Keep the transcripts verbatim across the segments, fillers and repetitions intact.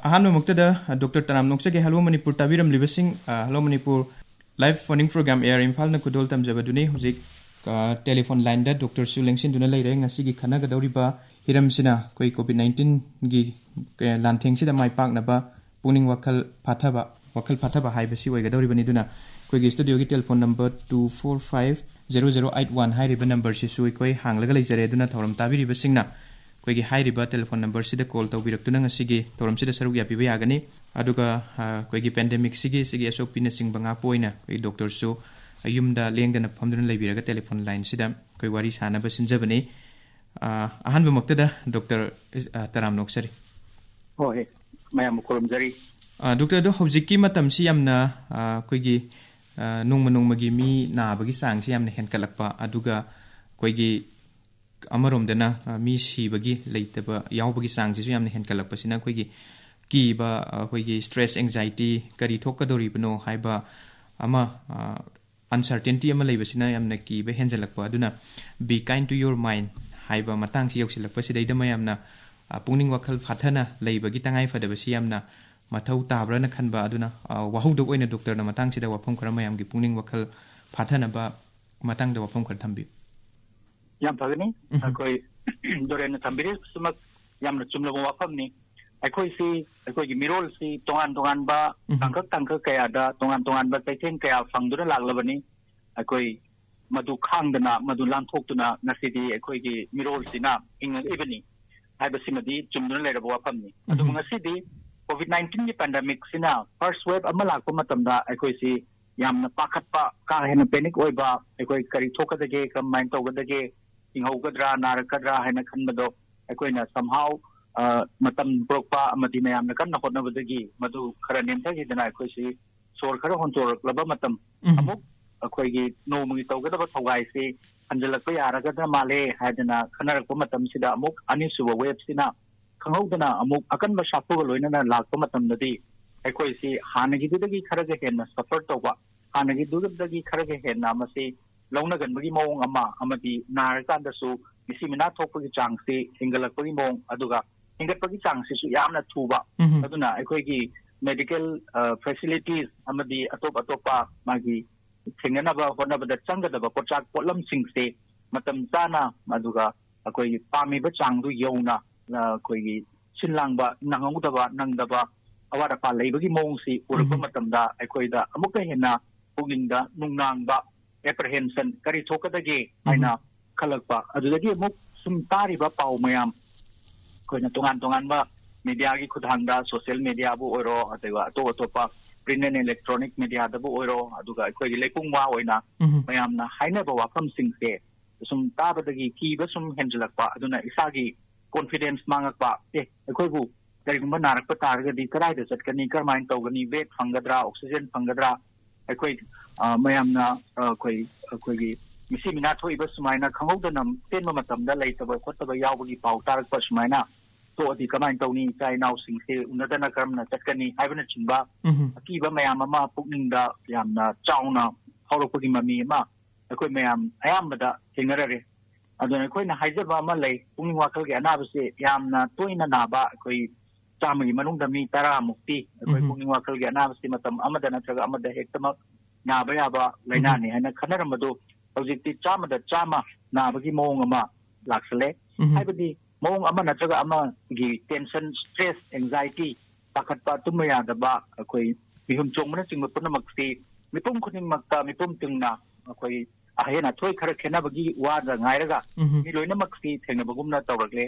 ꯑꯍꯥꯟꯕꯃꯛꯇꯗ, ꯑ, doctor ꯇꯔꯥꯝ ꯅꯣꯛꯆꯒꯦ꯫ Hello Manipur ꯇꯥꯕꯤꯔꯝꯂꯤꯕꯁꯤꯡ, ꯑ, Hello Manipur live phone-in program Air Imphal-ꯅ ꯈꯨꯗꯣꯜ ꯇꯝꯖꯕꯗꯨꯅꯤ꯫ ꯍꯧꯖꯤꯛ, ꯑ, telephone line-ꯗ ꯗꯣꯛꯇꯔꯁꯨ ꯂꯦꯡꯁꯤꯟꯗꯨꯅ ꯂꯩꯔꯦ꯫ ꯉꯁꯤꯒꯤ ꯈꯟꯅꯒꯗꯧꯔꯤꯕ ꯍꯤꯔꯝꯁꯤꯅ ꯑꯩꯈꯣꯏ COVID nineteen-ꯒꯤ, ꯑ, ꯂꯥꯟꯊꯦꯡꯁꯤꯗ ꯃꯥꯏ ꯄꯥꯛꯅꯕ ꯄꯨꯛꯅꯤꯡ ꯋꯥꯈꯜ ꯐꯥꯊꯕ, ꯋꯥꯈꯜ ꯐꯥꯊꯕ ꯍꯥꯏꯕꯁꯤ ꯑꯣꯏꯒꯗꯧꯔꯤꯕꯅꯤ꯫ ꯑꯗꯨꯅ ꯑꯩꯈꯣꯏꯒꯤ studio-ꯒꯤ telephone number two four five zero zero eight one ꯍꯥꯏꯔꯤꯕ number-ꯁꯤꯁꯨ ꯑꯩꯈꯣꯏ ꯍꯥꯡꯂꯒ ꯂꯩꯖꯔꯦ꯫ ꯑꯗꯨꯅ ꯊꯧꯔꯝ ꯇꯥꯕꯤꯔꯤꯕꯁꯤꯡꯅ ꯑꯩꯈꯣꯏꯒꯤ ꯍꯥꯏꯔꯤꯕ telephone number-ꯁꯤꯗ call ꯇꯧꯕꯤꯔꯛꯇꯨꯅ ꯉꯁꯤꯒꯤ ꯊꯧꯔꯝꯁꯤꯗ ꯁꯔꯨꯛ ꯌꯥꯕꯤꯕ ꯌꯥꯒꯅꯤ꯫ ꯑꯗꯨꯒ, ꯑ, ꯑꯩꯈꯣꯏꯒꯤ pandemic-ꯁꯤꯒꯤ, ꯁꯤꯒꯤ S O P-ꯅꯆꯤꯡꯕ ꯉꯥꯛꯄ ꯑꯣꯏꯅ ꯑꯩꯈꯣꯏ ꯗꯣꯛꯇꯔꯁꯨ ꯌꯨꯝꯗ ꯂꯦꯡꯗꯅ ꯐꯝꯗꯨꯅ ꯂꯩꯕꯤꯔꯒ telephone line-ꯁꯤꯗ ꯑꯩꯈꯣꯏ ꯋꯥꯔꯤ ꯁꯥꯅꯕ ꯁꯤꯟꯖꯕꯅꯤ꯫ ꯑ, ꯑꯍꯥꯟꯕꯃꯛꯇꯗ ꯗꯣꯛꯇꯔ, ꯑ, ꯇꯔꯥꯝ ꯅꯣꯛꯆꯔꯤ꯫ ꯍꯣꯏ, ꯃꯌꯥꯝꯕꯨ ꯈꯨꯔꯨꯝꯖꯔꯤ꯫ ꯑ, ꯗꯣꯛꯇꯔ, ꯑꯗꯣ ꯍꯧꯖꯤꯛꯀꯤ ꯃꯇꯝꯁꯤ ꯌꯥꯝꯅ, ꯑ, ꯑꯩꯈꯣꯏꯒꯤ, ꯑ, ꯅꯣꯡꯃ ꯅꯣꯡꯃꯒꯤ ꯃꯤ ꯅꯥꯕꯒꯤ ꯆꯥꯡꯁꯤ ꯌꯥꯝꯅ ꯍꯦꯟꯒꯠꯂꯛꯄ, ꯑꯗꯨꯒ ꯑꯩꯈꯣꯏꯒꯤ ꯑꯃꯔꯣꯝꯗꯅ, ꯑ, ꯃꯤ ꯁꯤꯕꯒꯤ ꯂꯩꯇꯕ ꯌꯥꯎꯕꯒꯤ ꯆꯥꯡꯁꯤꯁꯨ ꯌꯥꯝꯅ ꯍꯦꯟꯒꯠꯂꯛꯄꯁꯤꯅ ꯑꯩꯈꯣꯏꯒꯤ ꯀꯤꯕ, ꯑ, ꯑꯩꯈꯣꯏꯒꯤ stress, anxiety ꯀꯔꯤ ꯊꯣꯛꯀꯗꯧꯔꯤꯕꯅꯣ ꯍꯥꯏꯕ ꯑꯃ, ꯑ, uncertainty ꯑꯃ ꯂꯩꯕꯁꯤꯅ ꯌꯥꯝꯅ ꯀꯤꯕ ꯍꯦꯟꯖꯜꯂꯛꯄ꯫ ꯑꯗꯨꯅ "Be kind to your mind" ꯍꯥꯏꯕ ꯃꯇꯥꯡꯁꯤ ꯌꯧꯁꯤꯜꯂꯛꯄꯁꯤꯗꯩꯗ ꯃꯌꯥꯝꯅ, ꯑ, ꯄꯨꯛꯅꯤꯡ ꯋꯥꯈꯜ ꯐꯥꯊꯅ ꯂꯩꯕꯒꯤ ꯇꯉꯥꯏ ꯐꯗꯕꯁꯤ ꯌꯥꯝꯅ ꯃꯊꯧ ꯇꯥꯕ꯭ꯔꯥꯅ ꯈꯟꯕ꯫ ꯑꯗꯨꯅ, ꯑ, ꯋꯥꯍꯧꯗꯣꯛ ꯑꯣꯏꯅ ꯗꯣꯛꯇꯔꯅ ꯃꯇꯥꯡꯁꯤꯗ ꯋꯥꯐꯝ ꯈꯔ ꯃꯌꯥꯝꯒꯤ ꯄꯨꯛꯅꯤꯡ ꯋꯥꯈꯜ ꯐꯥꯊꯅꯕ ꯃꯇꯥꯡꯗ ꯋꯥꯐꯝ ꯈꯔ ꯊꯝꯕꯤꯌꯨ꯫ ꯌꯥꯝ ꯐꯒꯅꯤ꯫ ꯎꯝ꯫ ꯑꯩꯈꯣꯏ ꯗꯣꯔꯦꯟꯅ ꯊꯝꯕꯤꯔꯤꯕꯁꯤꯃꯛ ꯌꯥꯝꯅ ꯆꯨꯝꯂꯕ ꯋꯥꯐꯝꯅꯤ꯫ ꯑꯩꯈꯣꯏꯁꯤ ꯑꯩꯈꯣꯏꯒꯤ ꯃꯤꯔꯣꯜꯁꯤ ꯇꯣꯉꯥꯟ ꯇꯣꯉꯥꯟꯕ ꯎꯝ꯫ ꯇꯥꯡꯀꯛ ꯇꯥꯡꯀꯛ ꯀꯌꯥꯗ ꯇꯣꯉꯥꯟ ꯇꯣꯉꯥꯟꯕ ꯆꯩꯊꯦꯡ ꯀꯌꯥ ꯐꯪꯗꯨꯅ ꯂꯥꯛꯂꯕꯅꯤ꯫ ꯑꯩꯈꯣꯏ ꯃꯗꯨ ꯈꯥꯡꯗꯅ, ꯃꯗꯨ ꯂꯥꯟꯊꯣꯛꯇꯨꯅ ꯉꯁꯤꯗꯤ ꯑꯩꯈꯣꯏꯒꯤ ꯃꯤꯔꯣꯜꯁꯤꯅ ꯍꯤꯡꯉꯛꯏꯕꯅꯤ ꯍꯥꯏꯕꯁꯤꯃꯗꯤ ꯆꯨꯝꯗꯨꯅ ꯂꯩꯔꯕ ꯋꯥꯐꯝꯅꯤ꯫ ꯑꯗꯨꯕꯨ ꯎꯝ꯫ ꯉꯁꯤꯗꯤ COVID nineteen-ꯒꯤ pandemic-ꯁꯤꯅ first wave ꯑꯃ ꯂꯥꯛꯄ ꯃꯇꯝꯗ ꯑꯩꯈꯣꯏꯁꯤ ꯌꯥꯝꯅ ꯄꯥꯈꯠꯄ, ꯀꯥ ꯍꯦꯟꯅ panic ꯑꯣꯏꯕ, ꯑꯩꯈꯣꯏ ꯀꯔꯤ ꯊꯣꯛꯀꯗꯒꯦ, ꯀꯔꯝꯍꯥꯏꯅ ꯇꯧꯒꯗꯒꯦ, ꯍꯤꯡꯍꯧꯒꯗ꯭ꯔꯥ, ꯅꯥꯔꯛꯀꯗ꯭ꯔꯥ ꯍꯥꯏꯅ ꯈꯟꯕꯗꯣ ꯑꯩꯈꯣꯏꯅ somehow, ꯑ, ꯃꯇꯝ ꯄꯨꯔꯛꯄ ꯑꯃꯗꯤ ꯃꯌꯥꯝꯅ ꯀꯟꯅ ꯍꯣꯠꯅꯕꯗꯒꯤ ꯃꯗꯨ ꯈꯔ ꯅꯦꯝꯊꯈꯤꯗꯅ ꯑꯩꯈꯣꯏꯁꯤ ꯁꯣꯔ ꯈꯔ ꯍꯣꯟꯗꯣꯔꯛꯂꯕ ꯃꯇꯝ ꯎꯝ꯫ ꯑꯃꯨꯛ ꯑꯩꯈꯣꯏꯒꯤ ꯅꯣꯡꯃꯒꯤ ꯇꯧꯒꯗꯕ ꯊꯧꯒꯥꯏꯁꯤ ꯍꯟꯖꯤꯜꯂꯛꯄ ꯌꯥꯔꯒꯗ꯭ꯔꯥ ꯃꯥꯜꯂꯦ ꯍꯥꯏꯗꯅ ꯈꯟꯅꯔꯛꯄ ꯃꯇꯝꯁꯤꯗ ꯑꯃꯨꯛ ꯑꯅꯤꯁꯨꯕ wave-ꯁꯤꯅ ꯈꯪꯍꯧꯗꯅ ꯑꯃꯨꯛ ꯑꯀꯟꯕ ꯁꯥꯐꯨꯒ ꯂꯣꯏꯅꯅ ꯂꯥꯛꯄ ꯃꯇꯝꯗꯗꯤ ꯑꯩꯈꯣꯏꯁꯤ ꯍꯥꯟꯅꯒꯤꯗꯨꯗꯒꯤ ꯈꯔꯒ ꯍꯦꯟꯅ suffer ꯇꯧꯕ, ꯍꯥꯟꯅꯒꯤꯗꯨꯗꯒꯤ ꯈꯔꯒ ꯍꯦꯟꯅ ꯃꯁꯤ ꯂꯧꯅꯒꯟꯕꯒꯤ ꯃꯑꯣꯡ ꯑꯃ, ꯑꯃꯗꯤ ꯅꯥꯔꯀꯥꯟꯗꯁꯨ ꯃꯤꯁꯤ ꯃꯤꯅꯥ ꯊꯣꯛꯄꯒꯤ ꯆꯥꯡꯁꯤ ꯍꯦꯟꯒꯠꯂꯛꯄꯒꯤ ꯃꯑꯣꯡ, ꯑꯗꯨꯒ ꯍꯦꯟꯒꯠꯄꯒꯤ ꯆꯥꯡꯁꯤꯁꯨ ꯌꯥꯝꯅ ꯊꯨꯕ꯫ ꯎꯝ꯫ ꯑꯗꯨꯅ ꯑꯩꯈꯣꯏꯒꯤ medical, ꯑ, facilities ꯑꯃꯗꯤ ꯑꯇꯣꯞ ꯑꯇꯣꯞꯄ ꯃꯥꯒꯤ ꯊꯦꯡꯅꯅꯕ ꯍꯣꯠꯅꯕꯗ ꯆꯪꯒꯗꯕ ꯄꯣꯠꯆꯥꯛ ꯄꯣꯠꯂꯝꯁꯤꯡꯁꯦ ꯃꯇꯝ ꯆꯥꯅ, ꯑꯗꯨꯒ ꯑꯩꯈꯣꯏꯒꯤ ꯄꯥꯝꯃꯤꯕ ꯆꯥꯡꯗꯨ ꯌꯧꯅ, ꯑ, ꯑꯩꯈꯣꯏꯒꯤ ꯁꯤꯟ ꯂꯥꯡꯕ ꯅꯪꯍꯧꯗꯕ, ꯅꯪꯗꯕ, ꯑꯋꯥꯠ ꯑꯄꯥ ꯂꯩꯕꯒꯤ ꯃꯑꯣꯡꯁꯤ ꯎꯔꯛꯄ ꯎꯝ꯫ ꯃꯇꯝꯗ ꯑꯩꯈꯣꯏꯗ ꯑꯃꯨꯛꯀ ꯍꯦꯟꯅ ꯄꯨꯛꯅꯤꯡꯗ ꯅꯨꯡꯅꯥꯡꯕ, apprehension, ꯀꯔꯤ ꯊꯣꯛꯀꯗꯒꯦ ꯍꯥꯏꯅ ꯎꯝ꯫ ꯈꯜꯂꯛꯄ꯫ ꯑꯗꯨꯗꯒꯤ ꯑꯃꯨꯛ ꯁꯨꯝ ꯇꯥꯔꯤꯕ ꯄꯥꯎ ꯃꯌꯥꯝ, ꯑꯩꯈꯣꯏꯅ ꯇꯣꯉꯥꯟ ꯇꯣꯉꯥꯟꯕ mediaꯒꯤ ꯈꯨꯠꯊꯥꯡꯗ, social mediaꯕꯨ ꯑꯣꯏꯔꯣ, ꯑꯗꯨꯒ ꯑꯇꯣꯞ ꯑꯇꯣꯞꯄ print and electronic mediaꯗꯕꯨ ꯑꯣꯏꯔꯣ, ꯑꯗꯨꯒ ꯑꯩꯈꯣꯏꯒꯤ ꯂꯩꯄꯨꯡ ꯋꯥ ꯑꯣꯏꯅ ꯎꯝ꯫ ꯃꯌꯥꯝꯅ ꯍꯥꯏꯅꯕ ꯋꯥꯐꯝꯁꯤꯡꯁꯦ ꯁꯨꯝ ꯇꯥꯕꯗꯒꯤ ꯀꯤꯕ ꯁꯨꯝ ꯍꯦꯟꯖꯤꯜꯂꯛꯄ, ꯑꯗꯨꯅ ꯏꯁꯥꯒꯤ confidence ꯃꯥꯡꯉꯛꯄ, ꯑꯦ, ꯑꯩꯈꯣꯏꯕꯨ ꯀꯔꯤꯒꯨꯝꯕ ꯅꯥꯔꯛꯄ ꯇꯥꯔꯒꯗꯤ ꯀꯗꯥꯏꯗ ꯆꯠꯀꯅꯤ, ꯀꯔꯝꯍꯥꯏꯅ ꯇꯧꯒꯅꯤ, bed ꯐꯪꯒꯗ꯭ꯔꯥ, oxygen ꯐꯪꯒꯗ꯭ꯔꯥ, ꯑꯩꯈꯣꯏ, ꯑ, ꯃꯌꯥꯝꯅ, ꯑ, ꯑꯩꯈꯣꯏ, ꯑꯩꯈꯣꯏꯒꯤ ꯃꯤꯁꯤ ꯃꯤꯅꯥ ꯊꯣꯛꯏꯕ ꯁꯨꯃꯥꯏꯅ ꯈꯪꯍꯧꯗꯅ ꯆꯦꯟꯕ ꯃꯇꯝꯗ ꯂꯩꯇꯕ ꯈꯣꯠꯇꯕ ꯌꯥꯎꯕꯒꯤ ꯄꯥꯎ ꯇꯥꯔꯛꯄ ꯁꯨꯃꯥꯏꯅ ꯊꯣꯛꯑꯗꯤ ꯀꯃꯥꯏꯅ ꯇꯧꯅꯤ, ꯏꯆꯥ ꯏꯅꯥꯎꯁꯤꯡꯁꯦ ꯎꯅꯗꯅ ꯀꯔꯝꯅ ꯆꯠꯀꯅꯤ ꯍꯥꯏꯕꯅꯆꯤꯡꯕ ꯎꯝ꯫ ꯑꯀꯤꯕ ꯃꯌꯥꯝ ꯑꯃ ꯄꯨꯛꯅꯤꯡꯗ ꯌꯥꯝꯅ ꯆꯥꯎꯅ ꯐꯥꯎꯔꯛꯄꯒꯤ ꯃꯃꯤ ꯑꯃ ꯑꯩꯈꯣꯏ ꯃꯌꯥꯝ ꯑꯌꯥꯝꯕꯗ ꯊꯦꯡꯅꯔꯔꯦ꯫ ꯑꯗꯨꯅ ꯑꯩꯈꯣꯏꯅ ꯍꯥꯏꯖꯕ ꯑꯃ ꯂꯩ, ꯄꯨꯛꯅꯤꯡ ꯋꯥꯈꯜꯒꯤ ꯑꯅꯥꯕꯁꯦ ꯌꯥꯝꯅ ꯇꯣꯏꯅ ꯅꯥꯕ, ꯑꯩꯈꯣꯏ ꯆꯥꯝꯃꯒꯤ ꯃꯅꯨꯡꯗ ꯃꯤ ꯇꯔꯥ ꯃꯨꯛꯇꯤ ꯑꯩꯈꯣꯏ ꯎꯝ꯫ ꯄꯨꯛꯅꯤꯡ ꯋꯥꯈꯜꯒꯤ ꯑꯅꯥꯕꯁꯤ ꯃꯇꯝ ꯑꯃꯗ ꯅꯠꯇ꯭ꯔꯒ ꯑꯃꯗ ꯍꯦꯛꯇꯃꯛ ꯅꯥꯕ ꯌꯥꯕ ꯂꯥꯏꯅꯥꯅꯤ ꯍꯥꯏꯅ ꯈꯟꯅꯔꯝꯕꯗꯨ ꯍꯧꯖꯤꯛꯇꯤ ꯆꯥꯝꯃꯗ ꯆꯥꯝꯃ ꯅꯥꯕꯒꯤ ꯃꯑꯣꯡ ꯑꯃ ꯂꯥꯛꯁꯜꯂꯦ꯫ ꯎꯝ꯫ ꯍꯥꯏꯕꯗꯤ ꯃꯑꯣꯡ ꯑꯃ ꯅꯠꯇ꯭ꯔꯒ ꯑꯃꯒꯤ tension, stress, anxiety, ꯄꯥꯈꯠꯄ, ꯇꯨꯝꯕ ꯌꯥꯗꯕ, ꯑꯩꯈꯣꯏ ꯃꯤꯍꯨꯟ ꯆꯣꯡꯕꯅꯆꯤꯡꯕ ꯄꯨꯝꯅꯃꯛꯁꯤ ꯃꯤꯄꯨꯝ ꯈꯨꯗꯤꯡꯃꯛꯇ, ꯃꯤꯄꯨꯝ ꯇꯤꯡꯅ ꯑꯩꯈꯣꯏ ꯑꯍꯦꯟ ꯑꯊꯣꯏ ꯈꯔ ꯈꯦꯠꯅꯕꯒꯤ ꯋꯥꯗ ꯉꯥꯏꯔꯒ ꯎꯝ꯫ ꯃꯤ ꯂꯣꯏꯅꯃꯛꯁꯤ ꯊꯦꯡꯅꯕꯒꯨꯝꯅ ꯇꯧꯔꯛꯂꯦ꯫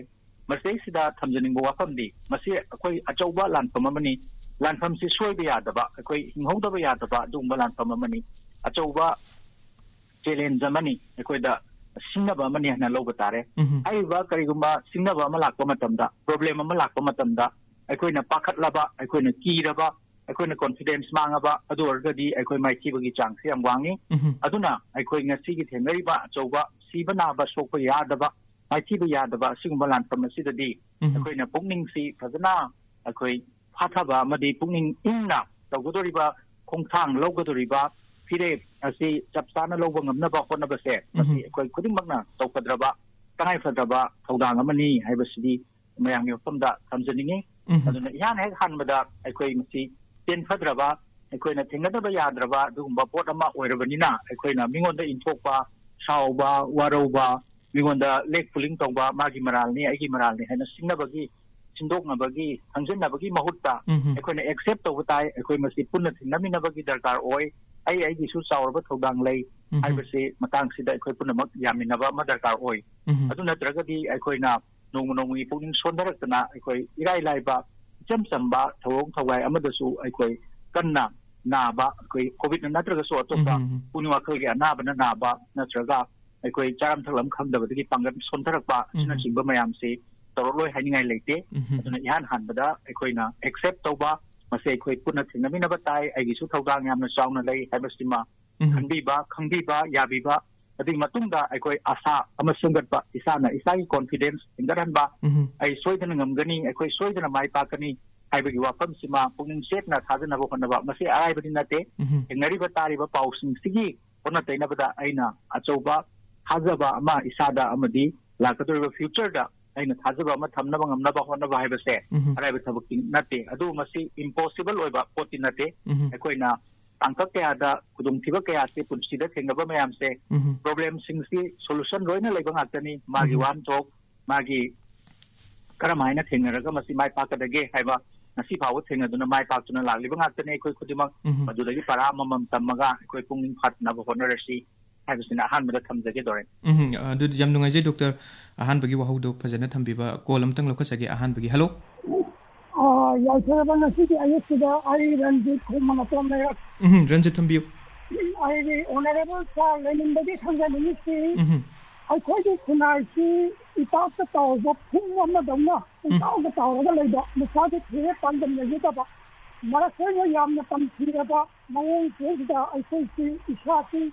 ꯃꯁꯤꯗꯩꯁꯤꯗ ꯊꯝꯖꯅꯤꯡꯕ ꯋꯥꯐꯝꯗꯤ, ꯃꯁꯤ ꯑꯩꯈꯣꯏ ꯑꯆꯧꯕ ꯂꯥꯟꯐꯝ ꯑꯃꯅꯤ꯫ ꯂꯥꯟꯐꯝꯁꯤ ꯁꯣꯏꯕ ꯌꯥꯗꯕ, ꯑꯩꯈꯣꯏ ꯍꯤꯡꯍꯧꯗꯕ ꯌꯥꯗꯕ ꯑꯗꯨꯒꯨꯝꯕ ꯂꯥꯟꯐꯝ ꯑꯃꯅꯤ꯫ ꯑꯆꯧꯕ challenge ꯑꯃꯅꯤ, ꯑꯩꯈꯣꯏꯗ ꯁꯤꯡꯅꯕ ꯑꯃꯅꯤ ꯍꯥꯏꯅ ꯂꯧꯕ ꯇꯥꯔꯦ꯫ ꯎꯝ꯫ ꯍꯥꯏꯔꯤꯕ ꯀꯔꯤꯒꯨꯝꯕ ꯁꯤꯡꯅꯕ ꯑꯃ ꯂꯥꯛꯄ ꯃꯇꯝꯗ, problem ꯑꯃ ꯂꯥꯛꯄ ꯃꯇꯝꯗ, ꯑꯩꯈꯣꯏꯅ ꯄꯥꯈꯠꯂꯕ, ꯑꯩꯈꯣꯏꯅ ꯀꯤꯔꯕ, ꯑꯩꯈꯣꯏꯅ confidence ꯃꯥꯡꯉꯕ, ꯑꯗꯨ ꯑꯣꯏꯔꯒꯗꯤ ꯑꯩꯈꯣꯏ ꯃꯥꯏꯊꯤꯕꯒꯤ ꯆꯥꯡꯁꯤ ꯌꯥꯝ ꯋꯥꯡꯉꯤ꯫ ꯎꯝ꯫ ꯑꯗꯨꯅ ꯑꯩꯈꯣꯏ ꯉꯁꯤꯒꯤ ꯊꯦꯡꯅꯔꯤꯕ ꯑꯆꯧꯕ ꯁꯤꯕ ꯅꯥꯕ ꯁꯣꯛꯄ ꯌꯥꯗꯕ, ꯃꯥꯏꯊꯤꯕ ꯌꯥꯗꯕ ꯑꯁꯤꯒꯨꯝꯕ ꯂꯥꯟꯐꯝ ꯑꯁꯤꯗꯗꯤ ꯎꯝ꯫ ꯑꯩꯈꯣꯏꯅ ꯄꯨꯛꯅꯤꯡꯁꯤ ꯐꯖꯅ ꯑꯩꯈꯣꯏ ꯐꯥꯊꯕ ꯑꯃꯗꯤ ꯄꯨꯛꯅꯤꯡ ꯏꯪꯅ ꯇꯧꯒꯗꯧꯔꯤꯕ ꯈꯣꯡꯊꯥꯡ, ꯂꯧꯒꯗꯧꯔꯤꯕ ꯐꯤꯔꯦꯞ ꯑꯁꯤ ꯆꯞ ꯆꯥꯅ ꯂꯧꯕ ꯉꯝꯅꯕ ꯍꯣꯠꯅꯕꯁꯦ, ꯃꯁꯤ ꯎꯝ꯫ ꯑꯩꯈꯣꯏ ꯈꯨꯗꯤꯡꯃꯛꯅ ꯇꯧꯒꯗ꯭ꯔꯕ ꯇꯉꯥꯏꯐꯗ꯭ꯔꯕ ꯊꯧꯗꯥꯡ ꯑꯃꯅꯤ ꯍꯥꯏꯕꯁꯤꯗꯤ ꯃꯌꯥꯝꯒꯤ ꯃꯐꯝꯗ ꯊꯝꯖꯅꯤꯡꯉꯤ꯫ ꯎꯝ꯫ ꯑꯗꯨꯅ ꯏꯍꯥꯟ ꯍꯦꯛ ꯍꯥꯟꯕꯗ ꯑꯩꯈꯣꯏ ꯃꯁꯤ ꯆꯦꯟꯐꯗ꯭ꯔꯕ, ꯑꯩꯈꯣꯏꯅ ꯊꯦꯡꯅꯗꯕ ꯌꯥꯗ꯭ꯔꯕ ꯑꯗꯨꯒꯨꯝꯕ ꯄꯣꯠ ꯑꯃ ꯑꯣꯏꯔꯕꯅꯤꯅ, ꯑꯩꯈꯣꯏꯅ ꯃꯤꯉꯣꯟꯗ ꯏꯟꯊꯣꯛꯄ, ꯁꯥꯎꯕ, ꯋꯥꯔꯧꯕ, ꯃꯤꯉꯣꯟꯗ leg pulling ꯇꯧꯕ, ꯃꯥꯒꯤ ꯃꯔꯥꯜꯅꯤ, ꯑꯩꯒꯤ ꯃꯔꯥꯜꯅꯤ ꯍꯥꯏꯅ ꯁꯤꯡꯅꯕꯒꯤ, ꯁꯤꯟꯗꯣꯛꯅꯕꯒꯤ, ꯈꯪꯖꯤꯟꯅꯕꯒꯤ ꯃꯍꯨꯠꯇ ꯎꯝ꯫ ꯑꯩꯈꯣꯏꯅ accept ꯇꯧꯕ ꯇꯥꯏ, ꯑꯩꯈꯣꯏ ꯃꯁꯤ ꯄꯨꯟꯅ ꯊꯦꯡꯅꯃꯤꯟꯅꯕꯒꯤ ꯗꯔꯀꯥꯔ ꯑꯣꯏ, ꯑꯩ ꯑꯩꯒꯤꯁꯨ ꯆꯥꯎꯔꯕ ꯊꯧꯗꯥꯡ ꯂꯩ ꯎꯝ꯫ ꯍꯥꯏꯕꯁꯤ ꯃꯇꯥꯡꯁꯤꯗ ꯑꯩꯈꯣꯏ ꯄꯨꯝꯅꯃꯛ ꯌꯥꯃꯤꯟꯅꯕ ꯑꯃ ꯗꯔꯀꯥꯔ ꯑꯣꯏ꯫ ꯎꯝ꯫ ꯑꯗꯨ ꯅꯠꯇ꯭ꯔꯒꯗꯤ ꯑꯩꯈꯣꯏꯅ ꯅꯣꯡꯃ ꯅꯣꯡꯃꯒꯤ ꯄꯨꯛꯅꯤꯡ ꯁꯣꯟꯊꯔꯛꯇꯅ ꯑꯩꯈꯣꯏ ꯏꯔꯥꯏ ꯂꯥꯏꯕ, ꯏꯆꯝ ꯆꯝꯕ ꯊꯧꯔꯣꯡ ꯊꯧꯋꯥꯏ ꯑꯃꯗꯁꯨ ꯑꯩꯈꯣꯏ ꯀꯟꯅ ꯅꯥꯕ, ꯑꯩꯈꯣꯏ ꯀꯣꯚꯤꯗꯅ ꯅꯠꯇ꯭ꯔꯒꯁꯨ ꯑꯇꯣꯞꯄ ꯎꯝ꯫ ꯄꯨꯛꯅꯤꯡ ꯋꯥꯈꯜꯒꯤ ꯑꯅꯥꯕꯅ ꯅꯥꯕ ꯅꯠꯇ꯭ꯔꯒ ꯑꯩꯈꯣꯏ ꯆꯥꯔꯝ ꯊꯛꯂꯝ ꯈꯪꯗꯕꯗꯒꯤ ꯄꯥꯡꯒꯜ ꯁꯣꯟꯊꯔꯛꯄ ꯎꯝ꯫ ꯑꯁꯤꯅꯆꯤꯡꯕ ꯃꯌꯥꯝꯁꯤ ꯇꯧꯔꯛꯂꯣꯏ ꯍꯥꯏꯅꯤꯡꯉꯥꯏ ꯂꯩꯇꯦ꯫ ꯎꯝ꯫ ꯑꯗꯨꯅ ꯏꯍꯥꯟ ꯍꯥꯟꯕꯗ ꯑꯩꯈꯣꯏꯅ accept ꯇꯧꯕ, ꯃꯁꯤ ꯑꯩꯈꯣꯏ ꯄꯨꯟꯅ ꯊꯦꯡꯅꯃꯤꯟꯅꯕ ꯇꯥꯏ, ꯑꯩꯒꯤꯁꯨ ꯊꯧꯗꯥꯡ ꯌꯥꯝꯅ ꯆꯥꯎꯅ ꯂꯩ ꯍꯥꯏꯕꯁꯤꯃ ꯎꯝ꯫ ꯈꯟꯕꯤꯕ, ꯈꯪꯕꯤꯕ, ꯌꯥꯕꯤꯕ, ꯑꯗꯨꯒꯤ ꯃꯇꯨꯡꯗ ꯑꯩꯈꯣꯏ ꯑꯥꯁꯥ ꯑꯃ ꯁꯦꯝꯒꯠꯄ, ꯏꯁꯥꯅ ꯏꯁꯥꯒꯤ confidence ꯍꯦꯟꯒꯠꯍꯟꯕ, ꯎꯝ꯫ ꯑꯩ ꯁꯣꯏꯗꯅ ꯉꯝꯒꯅꯤ, ꯑꯩꯈꯣꯏ ꯁꯣꯏꯗꯅ ꯃꯥꯏ ꯄꯥꯛꯀꯅꯤ ꯍꯥꯏꯕꯒꯤ ꯋꯥꯐꯝꯁꯤꯃ ꯄꯨꯛꯅꯤꯡ ꯆꯦꯠꯅ ꯊꯥꯖꯅꯕ ꯍꯣꯠꯅꯕ, ꯃꯁꯤ ꯑꯔꯥꯏꯕꯗꯤ ꯅꯠꯇꯦ꯫ ꯎꯝ꯫ ꯊꯦꯡꯅꯔꯤꯕ ꯇꯥꯔꯤꯕ ꯄꯥꯎꯁꯤꯡꯁꯤꯒꯤ ꯑꯣꯟꯅ ꯇꯩꯅꯕꯗ ꯑꯩꯅ ꯑꯆꯧꯕ ꯊꯥꯖꯕ ꯑꯃ ꯏꯁꯥꯗ ꯑꯃꯗꯤ ꯂꯥꯛꯀꯗꯧꯔꯤꯕ future ꯗ ꯑꯩꯅ ꯊꯥꯖꯕ ꯑꯃ ꯊꯝꯅꯕ ꯉꯝꯅꯕ ꯍꯣꯠꯅꯕ ꯍꯥꯏꯕꯁꯦ ꯎꯝ꯫ ꯑꯔꯥꯏꯕ ꯊꯕꯛꯇꯤ ꯅꯠꯇꯦ꯫ ꯑꯗꯨꯕꯨ ꯃꯁꯤ impossible ꯑꯣꯏꯕ ꯄꯣꯠꯇꯤ ꯅꯠꯇꯦ꯫ ꯎꯝ꯫ ꯑꯩꯈꯣꯏꯅ ꯇꯥꯡꯀꯛ ꯀꯌꯥꯗ ꯈꯨꯗꯣꯡꯊꯤꯕ ꯀꯌꯥꯁꯦ ꯄꯨꯟꯁꯤꯗ ꯊꯦꯡꯅꯕ ꯃꯌꯥꯝꯁꯦ, ꯎꯝ꯫ Problem ꯁꯤꯡꯁꯤ solution ꯂꯣꯏꯅ ꯂꯩꯕ ꯉꯥꯛꯇꯅꯤ꯫ ꯃꯥꯒꯤ ꯎꯝ꯫ ꯋꯥꯍꯟꯊꯣꯛ, ꯃꯥꯒꯤ ꯀꯔꯝ ꯍꯥꯏꯅ ꯊꯦꯡꯅꯔꯒ ꯃꯁꯤ ꯃꯥꯏ ꯄꯥꯛꯀꯗꯒꯦ ꯍꯥꯏꯕ ꯉꯁꯤ ꯐꯥꯎꯕ ꯊꯦꯡꯅꯗꯨꯅ ꯃꯥꯏ ꯄꯥꯛꯇꯨꯅ ꯂꯥꯛꯂꯤꯕ ꯉꯥꯛꯇꯅꯤ ꯑꯩꯈꯣꯏ ꯈꯨꯗꯤꯡꯃꯛ꯫ ꯎꯝ꯫ ꯃꯗꯨꯗꯒꯤ ꯄꯔꯥ ꯑꯃꯃꯝ ꯇꯝꯃꯒ ꯑꯩꯈꯣꯏ ꯄꯨꯛꯅꯤꯡ ꯐꯥꯗꯅꯕ ꯍꯣꯠꯅꯔꯁꯤ ꯍꯥꯏꯕꯁꯤꯅ ꯑꯍꯥꯟꯕꯗ ꯊꯝꯖꯒꯦ, ꯗꯣꯔꯦꯟ꯫ ꯎꯝ, ꯑꯗꯨꯗꯤ ꯌꯥꯝ ꯅꯨꯡꯉꯥꯏꯖꯩ, ꯗꯣꯛꯇꯔ, ꯑꯍꯥꯟꯕꯒꯤ ꯋꯥꯍꯧꯗꯣ ꯐꯖꯅ ꯊꯝꯕꯤꯕ꯫ Call ꯑꯃꯇꯪ ꯂꯧꯈꯠꯆꯒꯦ ꯑꯍꯥꯟꯕꯒꯤ꯫ Hello꯫ ꯑ, ꯌꯥꯏꯐꯔꯕ ꯉꯁꯤꯒꯤ ꯑꯌꯨꯛꯁꯤꯗ ꯑꯩ ꯔꯟꯖꯤꯠ ꯈꯨꯃꯟ ꯑꯇꯣꯝ ꯂꯩꯔꯛ꯫ ꯎꯝ, ꯔꯟꯖꯤꯠ ꯊꯝꯕꯤꯌꯨ꯫ ꯑꯩꯒꯤ honourable sir ꯂꯩꯅꯤꯡꯕꯒꯤ ꯊꯝꯖꯅꯤꯡꯉꯤꯁꯤ, ꯎꯝ꯫ ꯑꯩꯈꯣꯏꯒꯤ ꯈꯨꯟꯅꯥꯏꯁꯤ ꯏꯄꯥꯛꯇ ꯇꯥꯎꯕ ꯐꯨꯝ ꯑꯃꯗꯧꯅ ꯎꯝ꯫ ꯄꯨꯡꯇꯥꯎꯗ ꯇꯥꯎꯔꯒ ꯂꯩꯕ, ꯃꯁꯥꯒꯤ ꯊꯣꯏꯗꯣꯛ ꯄꯥꯟꯗꯝ ꯂꯩꯖꯗꯕ, ꯃꯔꯛ ꯑꯣꯏꯅ ꯌꯥꯝꯅ ꯇꯝꯊꯤꯔꯕ ꯃꯑꯣꯡꯁꯤꯗ ꯑꯩꯈꯣꯏꯁꯤ ꯏꯁꯥꯁꯤ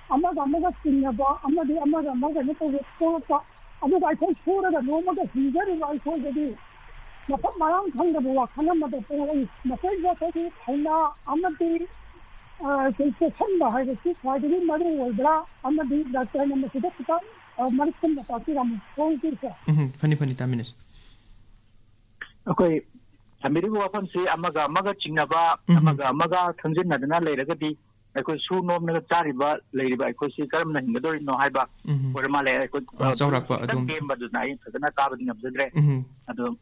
ꯑꯃꯒ ꯑꯃꯒ ꯆꯤꯡꯅꯕ ꯑꯃꯗꯤ ꯑꯃꯒ ꯑꯃꯒ ꯀꯩꯅꯣ ꯇꯧꯕ ꯄꯣꯛꯂꯛꯄ, ꯑꯗꯨꯒ ꯑꯩꯈꯣꯏ ꯁꯨꯔꯒ ꯅꯣꯝꯃꯒ ꯍꯤꯡꯖꯔꯤꯕ ꯑꯩꯈꯣꯏꯗꯗꯤ ꯃꯐꯝ ꯃꯔꯥꯡ ꯈꯪꯗꯕ ꯋꯥꯈꯜ ꯑꯃꯗ ꯄꯣꯛꯂꯛꯏ꯫ ꯃꯈꯣꯏꯁꯨ ꯑꯩꯈꯣꯏꯒꯤ ꯊꯧꯅꯥ ꯑꯃꯗꯤ, ꯑ, ꯑꯩꯈꯣꯏ ꯆꯦꯛꯁꯤꯟꯕ ꯍꯥꯏꯕꯁꯤ ꯈ꯭ꯋꯥꯏꯗꯒꯤ ꯃꯔꯨ ꯑꯣꯏꯕ꯭ꯔꯥ, ꯑꯃꯗꯤ ꯗꯥꯛꯇꯔꯅ ꯃꯁꯤꯗ ꯈꯤꯇꯪ, ꯑ, ꯃꯔꯤꯛ ꯆꯨꯝꯅ ꯇꯥꯛꯄꯤꯔꯝꯃꯨ꯫ Thank you, sir꯫ ꯎꯝ, ꯐꯅꯤ, ꯐꯅꯤ, ꯇꯥꯃꯤꯟꯅꯁꯤ꯫ ꯑꯩꯈꯣꯏ ꯊꯝꯕꯤꯔꯤꯕ ꯋꯥꯐꯝꯁꯤ ꯑꯃꯒ ꯑꯃꯒ ꯆꯤꯡꯅꯕ, ꯎꯝ꯫ ꯑꯃꯒ ꯑꯃꯒ ꯈꯪꯖꯤꯟꯅꯗꯅ ꯂꯩꯔꯒꯗꯤ ꯑꯩꯈꯣꯏ ꯁꯨ ꯅꯣꯝꯂꯒ ꯆꯥꯔꯤꯕ, ꯂꯩꯔꯤꯕ ꯑꯩꯈꯣꯏꯁꯤ ꯀꯔꯝꯅ ꯍꯤꯡꯒꯗꯧꯔꯤꯕꯅꯣ ꯍꯥꯏꯕ ꯎꯝ꯫ ꯑꯣꯏꯔ ꯃꯥꯜꯂꯦ꯫ ꯑꯩꯈꯣꯏ, ꯑ, ꯑ, ꯆꯥꯎꯔꯥꯛꯄ ꯈꯤꯇꯪ ꯑꯗꯨꯝ꯫ ꯇꯦꯟꯕꯗꯨꯅ ꯑꯩ ꯐꯖꯅ ꯇꯥꯕꯗꯤ ꯉꯝꯖꯗ꯭ꯔꯦ꯫ ꯎꯝ꯫ ꯑꯗꯣ,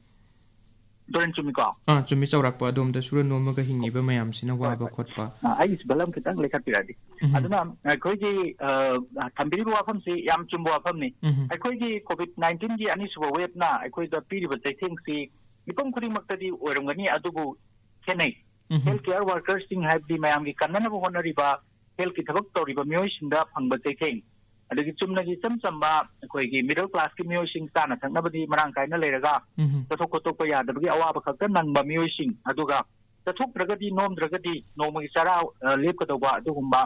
ꯗꯣꯔꯦꯟ, ꯆꯨꯝꯃꯤꯀꯣ? ꯑꯥ, ꯆꯨꯝꯃꯤ꯫ ꯆꯥꯎꯔꯥꯛꯄ ꯑꯗꯣꯝꯗ ꯁꯨꯔ ꯅꯣꯝꯃꯒ ꯍꯤꯡꯉꯤꯕ ꯃꯌꯥꯝꯁꯤꯅ ꯍꯣꯏ, ꯋꯥꯕ ꯍꯣꯏ꯫ ꯈꯣꯠꯄ꯫ ꯑ, ꯑꯩꯒꯤꯁꯤ ꯕꯂꯝ ꯈꯤꯇꯪ ꯂꯩꯈꯠꯄꯤꯔꯛꯑꯗꯤ꯫ ꯎꯝ꯫ ꯑꯗꯨꯅ ꯑꯩꯈꯣꯏꯒꯤ, ꯑ, ꯊꯝꯕꯤꯔꯤꯕ ꯋꯥꯐꯝꯁꯤ ꯌꯥꯝ ꯆꯨꯝꯕ ꯋꯥꯐꯝꯅꯤ꯫ ꯎꯝ꯫ ꯑꯩꯈꯣꯏꯒꯤ COVID nineteenꯒꯤ ꯑꯅꯤꯁꯨꯕ waveꯅ ꯑꯩꯈꯣꯏꯗ ꯄꯤꯔꯤꯕ ꯆꯩꯊꯦꯡꯁꯤ ꯃꯤꯄꯨꯝ ꯈꯨꯗꯤꯡꯃꯛꯇꯗꯤ ꯑꯣꯏꯔꯝꯒꯅꯤ, ꯑꯗꯨꯕꯨ ꯈꯦꯠꯅꯩ꯫ ꯎꯝ꯫ Health care workersꯁꯤꯡ ꯍꯥꯏꯕꯗꯤ ꯃꯌꯥꯝꯒꯤ ꯀꯟꯅꯅꯕ ꯍꯣꯠꯅꯔꯤꯕ, healthꯀꯤ ꯊꯕꯛ ꯇꯧꯔꯤꯕ ꯃꯤꯑꯣꯏꯁꯤꯡꯗ ꯐꯪꯕ ꯆꯩꯊꯦꯡ, ꯑꯗꯒꯤ ꯆꯨꯝꯅꯒꯤ ꯏꯆꯝ ꯆꯝꯕ ꯑꯩꯈꯣꯏꯒꯤ middle classꯀꯤ ꯃꯤꯑꯣꯏꯁꯤꯡ ꯆꯥꯅ ꯊꯛꯅꯕꯗꯤ ꯃꯔꯥꯡ ꯀꯥꯏꯅ ꯂꯩꯔꯒ ꯎꯝ꯫ ꯆꯠꯊꯣꯛ ꯈꯣꯠꯇꯣꯛꯄ ꯌꯥꯗꯕꯒꯤ ꯑꯋꯥꯕ ꯈꯛꯇ ꯅꯪꯕ ꯃꯤꯑꯣꯏꯁꯤꯡ, ꯑꯗꯨꯒ ꯆꯠꯊꯣꯛꯇ꯭ꯔꯒꯗꯤ, ꯅꯣꯝꯗ꯭ꯔꯒꯗꯤ ꯅꯣꯡꯃꯒꯤ ꯆꯔꯥ, ꯑ, ꯂꯦꯞꯀꯗꯧꯕ ꯑꯗꯨꯒꯨꯝꯕ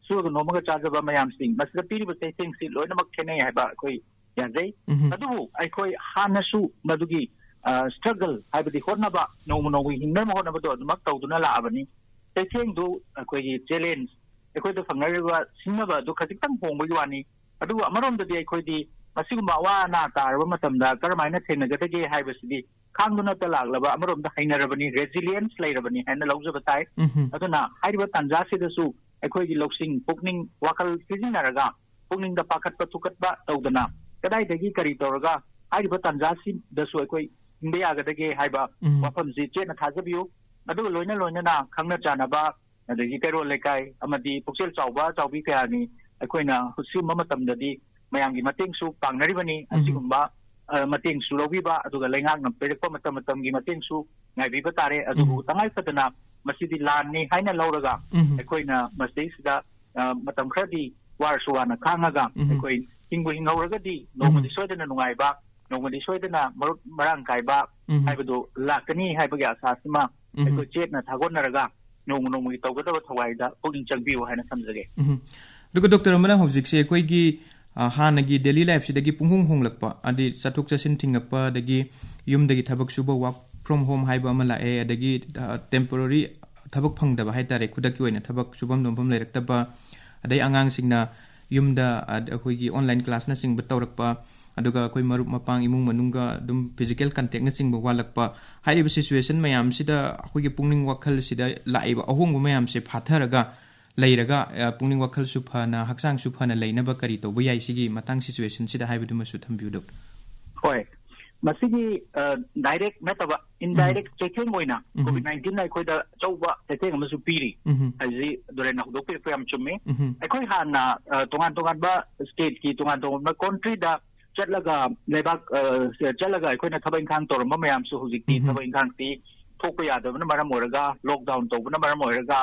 ꯁꯨꯔꯒ ꯅꯣꯝꯃꯒ ꯆꯥꯖꯕ ꯃꯌꯥꯝꯁꯤꯡ, ꯃꯁꯤꯗ ꯄꯤꯔꯤꯕ ꯆꯩꯊꯦꯡꯁꯤ ꯂꯣꯏꯅꯃꯛ ꯈꯦꯠꯅꯩ ꯍꯥꯏꯕ ꯑꯩꯈꯣꯏ ꯌꯥꯖꯩ꯫ ꯎꯝ꯫ ꯑꯗꯨꯕꯨ ꯑꯩꯈꯣꯏ ꯍꯥꯟꯅꯁꯨ ꯃꯗꯨꯒꯤ, ꯑ, struggle ꯍꯥꯏꯕꯗꯤ ꯍꯣꯠꯅꯕ, ꯅꯣꯡꯃ ꯅꯣꯡꯃꯒꯤ ꯍꯤꯡꯅꯕ ꯍꯣꯠꯅꯕꯗꯣ ꯑꯗꯨꯃꯛ ꯇꯧꯗꯨꯅ ꯂꯥꯛꯑꯕꯅꯤ꯫ ꯆꯩꯊꯦꯡꯗꯨ, ꯑꯩꯈꯣꯏꯒꯤ challenge, ꯑꯩꯈꯣꯏꯗ ꯐꯪꯅꯔꯤꯕ ꯁꯤꯡꯅꯕ ꯑꯗꯨ ꯈꯖꯤꯛꯇꯪ ꯍꯣꯡꯕꯒꯤ ꯋꯥꯅꯤ꯫ ꯑꯗꯨꯕꯨ ꯑꯃꯔꯣꯝꯗꯗꯤ ꯑꯩꯈꯣꯏꯗꯤ ꯃꯁꯤꯒꯨꯝꯕ ꯑꯋꯥ ꯑꯅꯥ ꯇꯥꯔꯕ ꯃꯇꯝꯗ ꯀꯔꯝꯍꯥꯏꯅ ꯊꯦꯡꯅꯒꯗꯒꯦ ꯍꯥꯏꯕꯁꯤꯗꯤ ꯈꯥꯡꯗꯨꯅꯇ ꯂꯥꯛꯂꯕ, ꯑꯃꯔꯣꯝꯗ ꯍꯩꯅꯔꯕꯅꯤ, resilience ꯂꯩꯔꯕꯅꯤ ꯍꯥꯏꯅ ꯂꯧꯖꯕ ꯇꯥꯏ꯫ ꯎꯝ꯫ ꯑꯗꯨꯅ ꯍꯥꯏꯔꯤꯕ ꯇꯥꯟꯖꯥꯁꯤꯗꯁꯨ ꯑꯩꯈꯣꯏꯒꯤ ꯂꯧꯁꯤꯡ, ꯄꯨꯛꯅꯤꯡ, ꯋꯥꯈꯜ ꯁꯤꯖꯤꯟꯅꯔꯒ ꯄꯨꯛꯅꯤꯡꯗ ꯄꯥꯈꯠꯄ ꯊꯨꯀꯠꯄ ꯇꯧꯗꯅ ꯀꯗꯥꯏꯗꯒꯤ ꯀꯔꯤ ꯇꯧꯔꯒ ꯍꯥꯏꯔꯤꯕ ꯇꯥꯟꯖꯥꯁꯤꯗꯁꯨ ꯑꯩꯈꯣꯏ ꯍꯤꯡꯕ ꯌꯥꯒꯗꯒꯦ ꯍꯥꯏꯕ ꯎꯝ꯫ ꯋꯥꯐꯝꯁꯤ ꯆꯦꯠꯅ ꯊꯥꯖꯕꯤꯌꯨ꯫ ꯑꯗꯨꯒ ꯂꯣꯏꯅ ꯂꯣꯏꯅꯅ ꯈꯪꯅ ꯆꯥꯟꯅꯕ, ꯑꯗꯒꯤ ꯀꯩꯔꯣꯜ ꯂꯩꯀꯥꯏ ꯑꯃꯗꯤ ꯄꯨꯛꯆꯦꯜ ꯆꯥꯎꯕ ꯆꯥꯎꯕꯤ ꯀꯌꯥꯅꯤ ꯑꯩꯈꯣꯏꯅ ꯁꯤꯒꯨꯝꯕ ꯃꯇꯝꯗꯗꯤ ꯃꯌꯥꯝꯒꯤ ꯃꯇꯦꯡꯁꯨ ꯄꯥꯡꯅꯔꯤꯕꯅꯤ꯫ ꯎꯝ꯫ ꯑꯁꯤꯒꯨꯝꯕ, ꯑ, ꯃꯇꯦꯡꯁꯨ ꯂꯧꯕꯤꯕ, ꯑꯗꯨꯒ ꯂꯩꯉꯥꯛꯅ ꯄꯤꯔꯛꯄ ꯃꯇꯝ ꯃꯇꯝꯒꯤ ꯃꯇꯦꯡꯁꯨ ꯉꯥꯏꯕꯤꯕ ꯇꯥꯔꯦ꯫ ꯑꯗꯨꯕꯨ ꯎꯝ꯫ ꯇꯉꯥꯏ ꯐꯗꯅ ꯃꯁꯤꯗꯤ ꯂꯥꯟꯅꯤ ꯍꯥꯏꯅ ꯂꯧꯔꯒ ꯎꯝ꯫ ꯑꯩꯈꯣꯏꯅ ꯃꯁꯤꯗꯩꯁꯤꯗ, ꯑ, ꯃꯇꯝ ꯈꯔꯗꯤ ꯋꯥꯔꯁꯨ ꯋꯥꯅ ꯈꯥꯡꯉꯒ ꯎꯝ꯫ ꯑꯩꯈꯣꯏ ꯍꯤꯡꯕꯨ ꯍꯤꯡꯍꯧꯔꯒꯗꯤ ꯅꯣꯡꯃꯗꯤ ꯎꯝ꯫ ꯁꯣꯏꯗꯅ ꯅꯨꯡꯉꯥꯏꯕ, ꯅꯣꯡꯃꯗꯤ ꯁꯣꯏꯗꯅ ꯃꯔꯨꯞ ꯃꯔꯥꯡ ꯀꯥꯏꯕ ꯎꯝ꯫ ꯍꯥꯏꯕꯗꯨ ꯂꯥꯛꯀꯅꯤ ꯍꯥꯏꯕꯒꯤ ꯑꯥꯁꯥꯁꯤꯃ ꯎꯝ꯫ ꯑꯩꯈꯣꯏ ꯆꯦꯠꯅ ꯊꯥꯒꯣꯟꯅꯔꯒ ꯅꯣꯡꯃ ꯅꯣꯡꯃꯒꯤ ꯇꯧꯒꯗꯕ ꯊꯧꯒꯥꯏꯗ ꯄꯨꯛꯅꯤꯡ ꯆꯪꯕꯤꯌꯨ ꯍꯥꯏꯅ ꯊꯝꯖꯒꯦ꯫ ꯎꯝ꯫ ꯑꯗꯨꯒ ꯗꯣꯛꯇꯔ, ꯑꯃꯅ ꯍꯧꯖꯤꯛꯁꯦ ꯑꯩꯈꯣꯏꯒꯤ, ꯑ, ꯍꯥꯟꯅꯒꯤ daily lifeꯁꯤꯗꯒꯤ ꯄꯨꯡꯍꯣꯡ ꯍꯣꯡꯂꯛꯄ, ꯍꯥꯏꯗꯤ ꯆꯠꯊꯣꯛ ꯆꯠꯁꯤꯟ ꯊꯤꯡꯉꯛꯄ, ꯑꯗꯒꯤ ꯌꯨꯝꯗꯒꯤ ꯊꯕꯛ ꯁꯨꯕ, work from home ꯍꯥꯏꯕ ꯑꯃ ꯂꯥꯛꯑꯦ, ꯑꯗꯒꯤ, ꯑ, temporary ꯊꯕꯛ ꯐꯪꯗꯕ ꯍꯥꯏꯇꯥꯔꯦ, ꯈꯨꯗꯛꯀꯤ ꯑꯣꯏꯅ ꯊꯕꯛ ꯁꯨꯐꯝ ꯅꯣꯝꯐꯝ ꯂꯩꯔꯛꯇꯕ, ꯑꯗꯩ ꯑꯉꯥꯡꯁꯤꯡꯅ ꯌꯨꯝꯗ, ꯑ, ꯑꯩꯈꯣꯏꯒꯤ online classꯅꯆꯤꯡꯕ ꯇꯧꯔꯛꯄ, ꯑꯗꯨꯒ ꯑꯩꯈꯣꯏ ꯃꯔꯨꯞ ꯃꯄꯥꯡ, ꯏꯃꯨꯡ ꯃꯅꯨꯡꯒ ꯑꯗꯨꯝ physical contactꯅꯆꯤꯡꯕ ꯋꯥꯠꯂꯛꯄ, ꯍꯥꯏꯔꯤꯕ situationꯁꯤꯗ ꯃꯌꯥꯝꯁꯤꯗ ꯑꯩꯈꯣꯏꯒꯤ ꯄꯨꯛꯅꯤꯡ ꯋꯥꯈꯜꯁꯤꯗ ꯂꯥꯛꯏꯕ ꯑꯍꯣꯡꯕ ꯃꯌꯥꯝꯁꯦ ꯐꯥꯊꯔꯒ ꯂꯩꯔꯒ, ꯑ, ꯄꯨꯛꯅꯤꯡ ꯋꯥꯈꯜꯁꯨ ꯐꯅ, ꯍꯛꯆꯥꯡꯁꯨ ꯐꯅ ꯂꯩꯅꯕ ꯀꯔꯤ ꯇꯧꯕ ꯌꯥꯏ? ꯁꯤꯒꯤ ꯃꯇꯥꯡ situationꯁꯤꯗ ꯍꯥꯏꯕꯗꯨꯃꯁꯨ ꯊꯝꯕꯤꯌꯨ, ꯗꯣꯛꯇꯔ꯫ ꯍꯣꯏ, ꯃꯁꯤꯒꯤ, ꯑ, direct ꯅꯠꯇꯕ, ꯎꯝ꯫ Indirect ꯆꯩꯊꯦꯡ ꯑꯣꯏꯅ ꯎꯝ꯫ COVID nineteen ꯑꯩꯈꯣꯏꯗ ꯑꯆꯧꯕ ꯆꯩꯊꯦꯡ ꯑꯃꯁꯨ ꯄꯤꯔꯤ꯫ ꯎꯝ꯫ ꯍꯥꯏꯁꯤ ꯗꯣꯔꯦꯟꯅ ꯍꯧꯗꯣꯛꯄꯤꯔꯛꯄ ꯌꯥꯝ ꯆꯨꯝꯃꯤ꯫ ꯎꯝ꯫ ꯑꯩꯈꯣꯏ ꯍꯥꯟꯅ, ꯑ, ꯇꯣꯉꯥꯟ ꯇꯣꯉꯥꯟꯕ stateꯀꯤ, ꯇꯣꯉꯥꯟ ꯇꯣꯉꯥꯟꯕ countryꯗ ꯆꯠꯂꯒ, ꯂꯩꯕꯥꯛ, ꯑ, ꯆꯠꯂꯒ ꯑꯩꯈꯣꯏꯅ ꯊꯕꯛ ꯏꯪꯈꯥꯡ ꯇꯧꯔꯝꯕ ꯃꯌꯥꯝꯁꯨ ꯍꯧꯖꯤꯛꯇꯤ ꯎꯝ꯫ ꯊꯕꯛ ꯏꯪꯈꯥꯡꯁꯤ ꯊꯣꯛꯄ ꯌꯥꯗꯕꯅ ꯃꯔꯝ ꯑꯣꯏꯔꯒ, lockdown ꯇꯧꯕꯅ ꯃꯔꯝ ꯑꯣꯏꯔꯒ,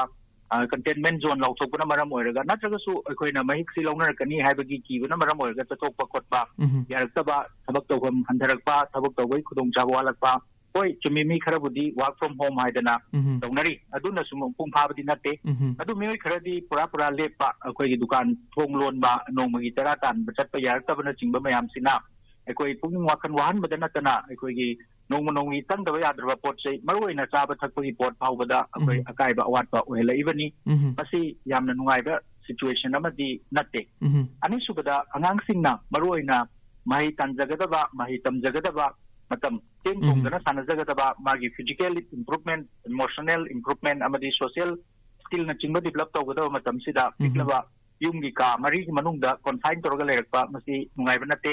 ꯑ, containment zone ꯂꯥꯎꯊꯣꯛꯄꯅ ꯃꯔꯝ ꯑꯣꯏꯔꯒ, ꯅꯠꯇ꯭ꯔꯒꯁꯨ ꯑꯩꯈꯣꯏꯅ ꯃꯍꯤꯛꯁꯤ ꯂꯧꯅꯔꯛꯀꯅꯤ ꯍꯥꯏꯕꯒꯤ ꯀꯤꯕꯅ ꯃꯔꯝ ꯑꯣꯏꯔꯒ ꯆꯠꯊꯣꯛꯄ ꯈꯣꯠꯄ ꯎꯝ꯫ ꯌꯥꯔꯛꯇꯕ, ꯊꯕꯛ ꯇꯧꯐꯝ ꯍꯟꯊꯔꯛꯄ, ꯊꯕꯛ ꯇꯧꯕꯒꯤ ꯈꯨꯗꯣꯡꯆꯥꯕ ꯋꯥꯠꯂꯛꯄ꯫ ꯍꯣꯏ, ꯆꯨꯝꯃꯤ, ꯃꯤ ꯈꯔꯕꯨꯗꯤ work from home ꯍꯥꯏꯗꯅ ꯎꯝ꯫ ꯇꯧꯅꯔꯤ, ꯑꯗꯨꯅꯁꯨ ꯃꯄꯨꯡ ꯐꯥꯕꯗꯤ ꯅꯠꯇꯦ꯫ ꯎꯝ꯫ ꯑꯗꯨ ꯃꯤꯑꯣꯏ ꯈꯔꯗꯤ ꯄꯨꯔꯥ ꯄꯨꯔꯥ ꯂꯦꯞꯄ, ꯑꯩꯈꯣꯏꯒꯤ ꯗꯨꯀꯥꯟ ꯊꯣꯡ ꯂꯣꯟꯕ, ꯅꯣꯡꯃꯒꯤ ꯆꯔꯥ ꯇꯥꯟꯕ ꯆꯠꯄ ꯌꯥꯔꯛꯇꯕꯅꯆꯤꯡꯕ ꯃꯌꯥꯝꯁꯤꯅ ꯑꯩꯈꯣꯏ ꯄꯨꯛꯅꯤꯡ ꯋꯥꯈꯜ ꯋꯥꯍꯟꯕꯗ ꯅꯠꯇꯅ ꯑꯩꯈꯣꯏꯒꯤ ꯅꯣꯡꯃ ꯅꯣꯡꯃꯒꯤ ꯆꯪꯗꯕ ꯌꯥꯗ꯭ꯔꯕ ꯄꯣꯠ ꯆꯩ, ꯃꯔꯨꯑꯣꯏꯅ ꯆꯥꯕ ꯊꯛꯄꯒꯤ ꯄꯣꯠ ꯐꯥꯎꯕꯗ ꯑꯩꯈꯣꯏ ꯎꯝ꯫ ꯑꯀꯥꯏꯕ ꯑꯋꯥꯠꯄ ꯑꯣꯏꯍꯜꯂꯛꯏꯕꯅꯤ꯫ ꯎꯝ꯫ ꯃꯁꯤ ꯌꯥꯝꯅ ꯅꯨꯡꯉꯥꯏꯕ situation ꯑꯃꯗꯤ ꯅꯠꯇꯦ꯫ ꯎꯝ꯫ ꯑꯅꯤꯁꯨꯕꯗ, ꯑꯉꯥꯡꯁꯤꯡꯅ ꯃꯔꯨꯑꯣꯏꯅ ꯃꯍꯩ ꯇꯝꯖꯒꯗꯕ, ꯃꯍꯩ ꯇꯝꯖꯒꯗꯕ ꯃꯇꯝ, ꯆꯦꯟ ꯎꯝ꯫ ꯆꯣꯡꯗꯅ ꯁꯥꯟꯅꯖꯒꯗꯕ, ꯃꯥꯒꯤ physical improvement, emotional improvement ꯑꯃꯗꯤ social skillꯅꯆꯤꯡꯕ develop ꯇꯧꯒꯗꯕ ꯃꯇꯝꯁꯤꯗ ꯎꯝ꯫ ꯄꯤꯛꯂꯕ ꯌꯨꯝꯒꯤ ꯀꯥ ꯃꯔꯤꯒꯤ ꯃꯅꯨꯡꯗ confine ꯇꯧꯔꯒ ꯂꯩꯔꯛꯄ, ꯃꯁꯤ ꯅꯨꯡꯉꯥꯏꯕ ꯅꯠꯇꯦ꯫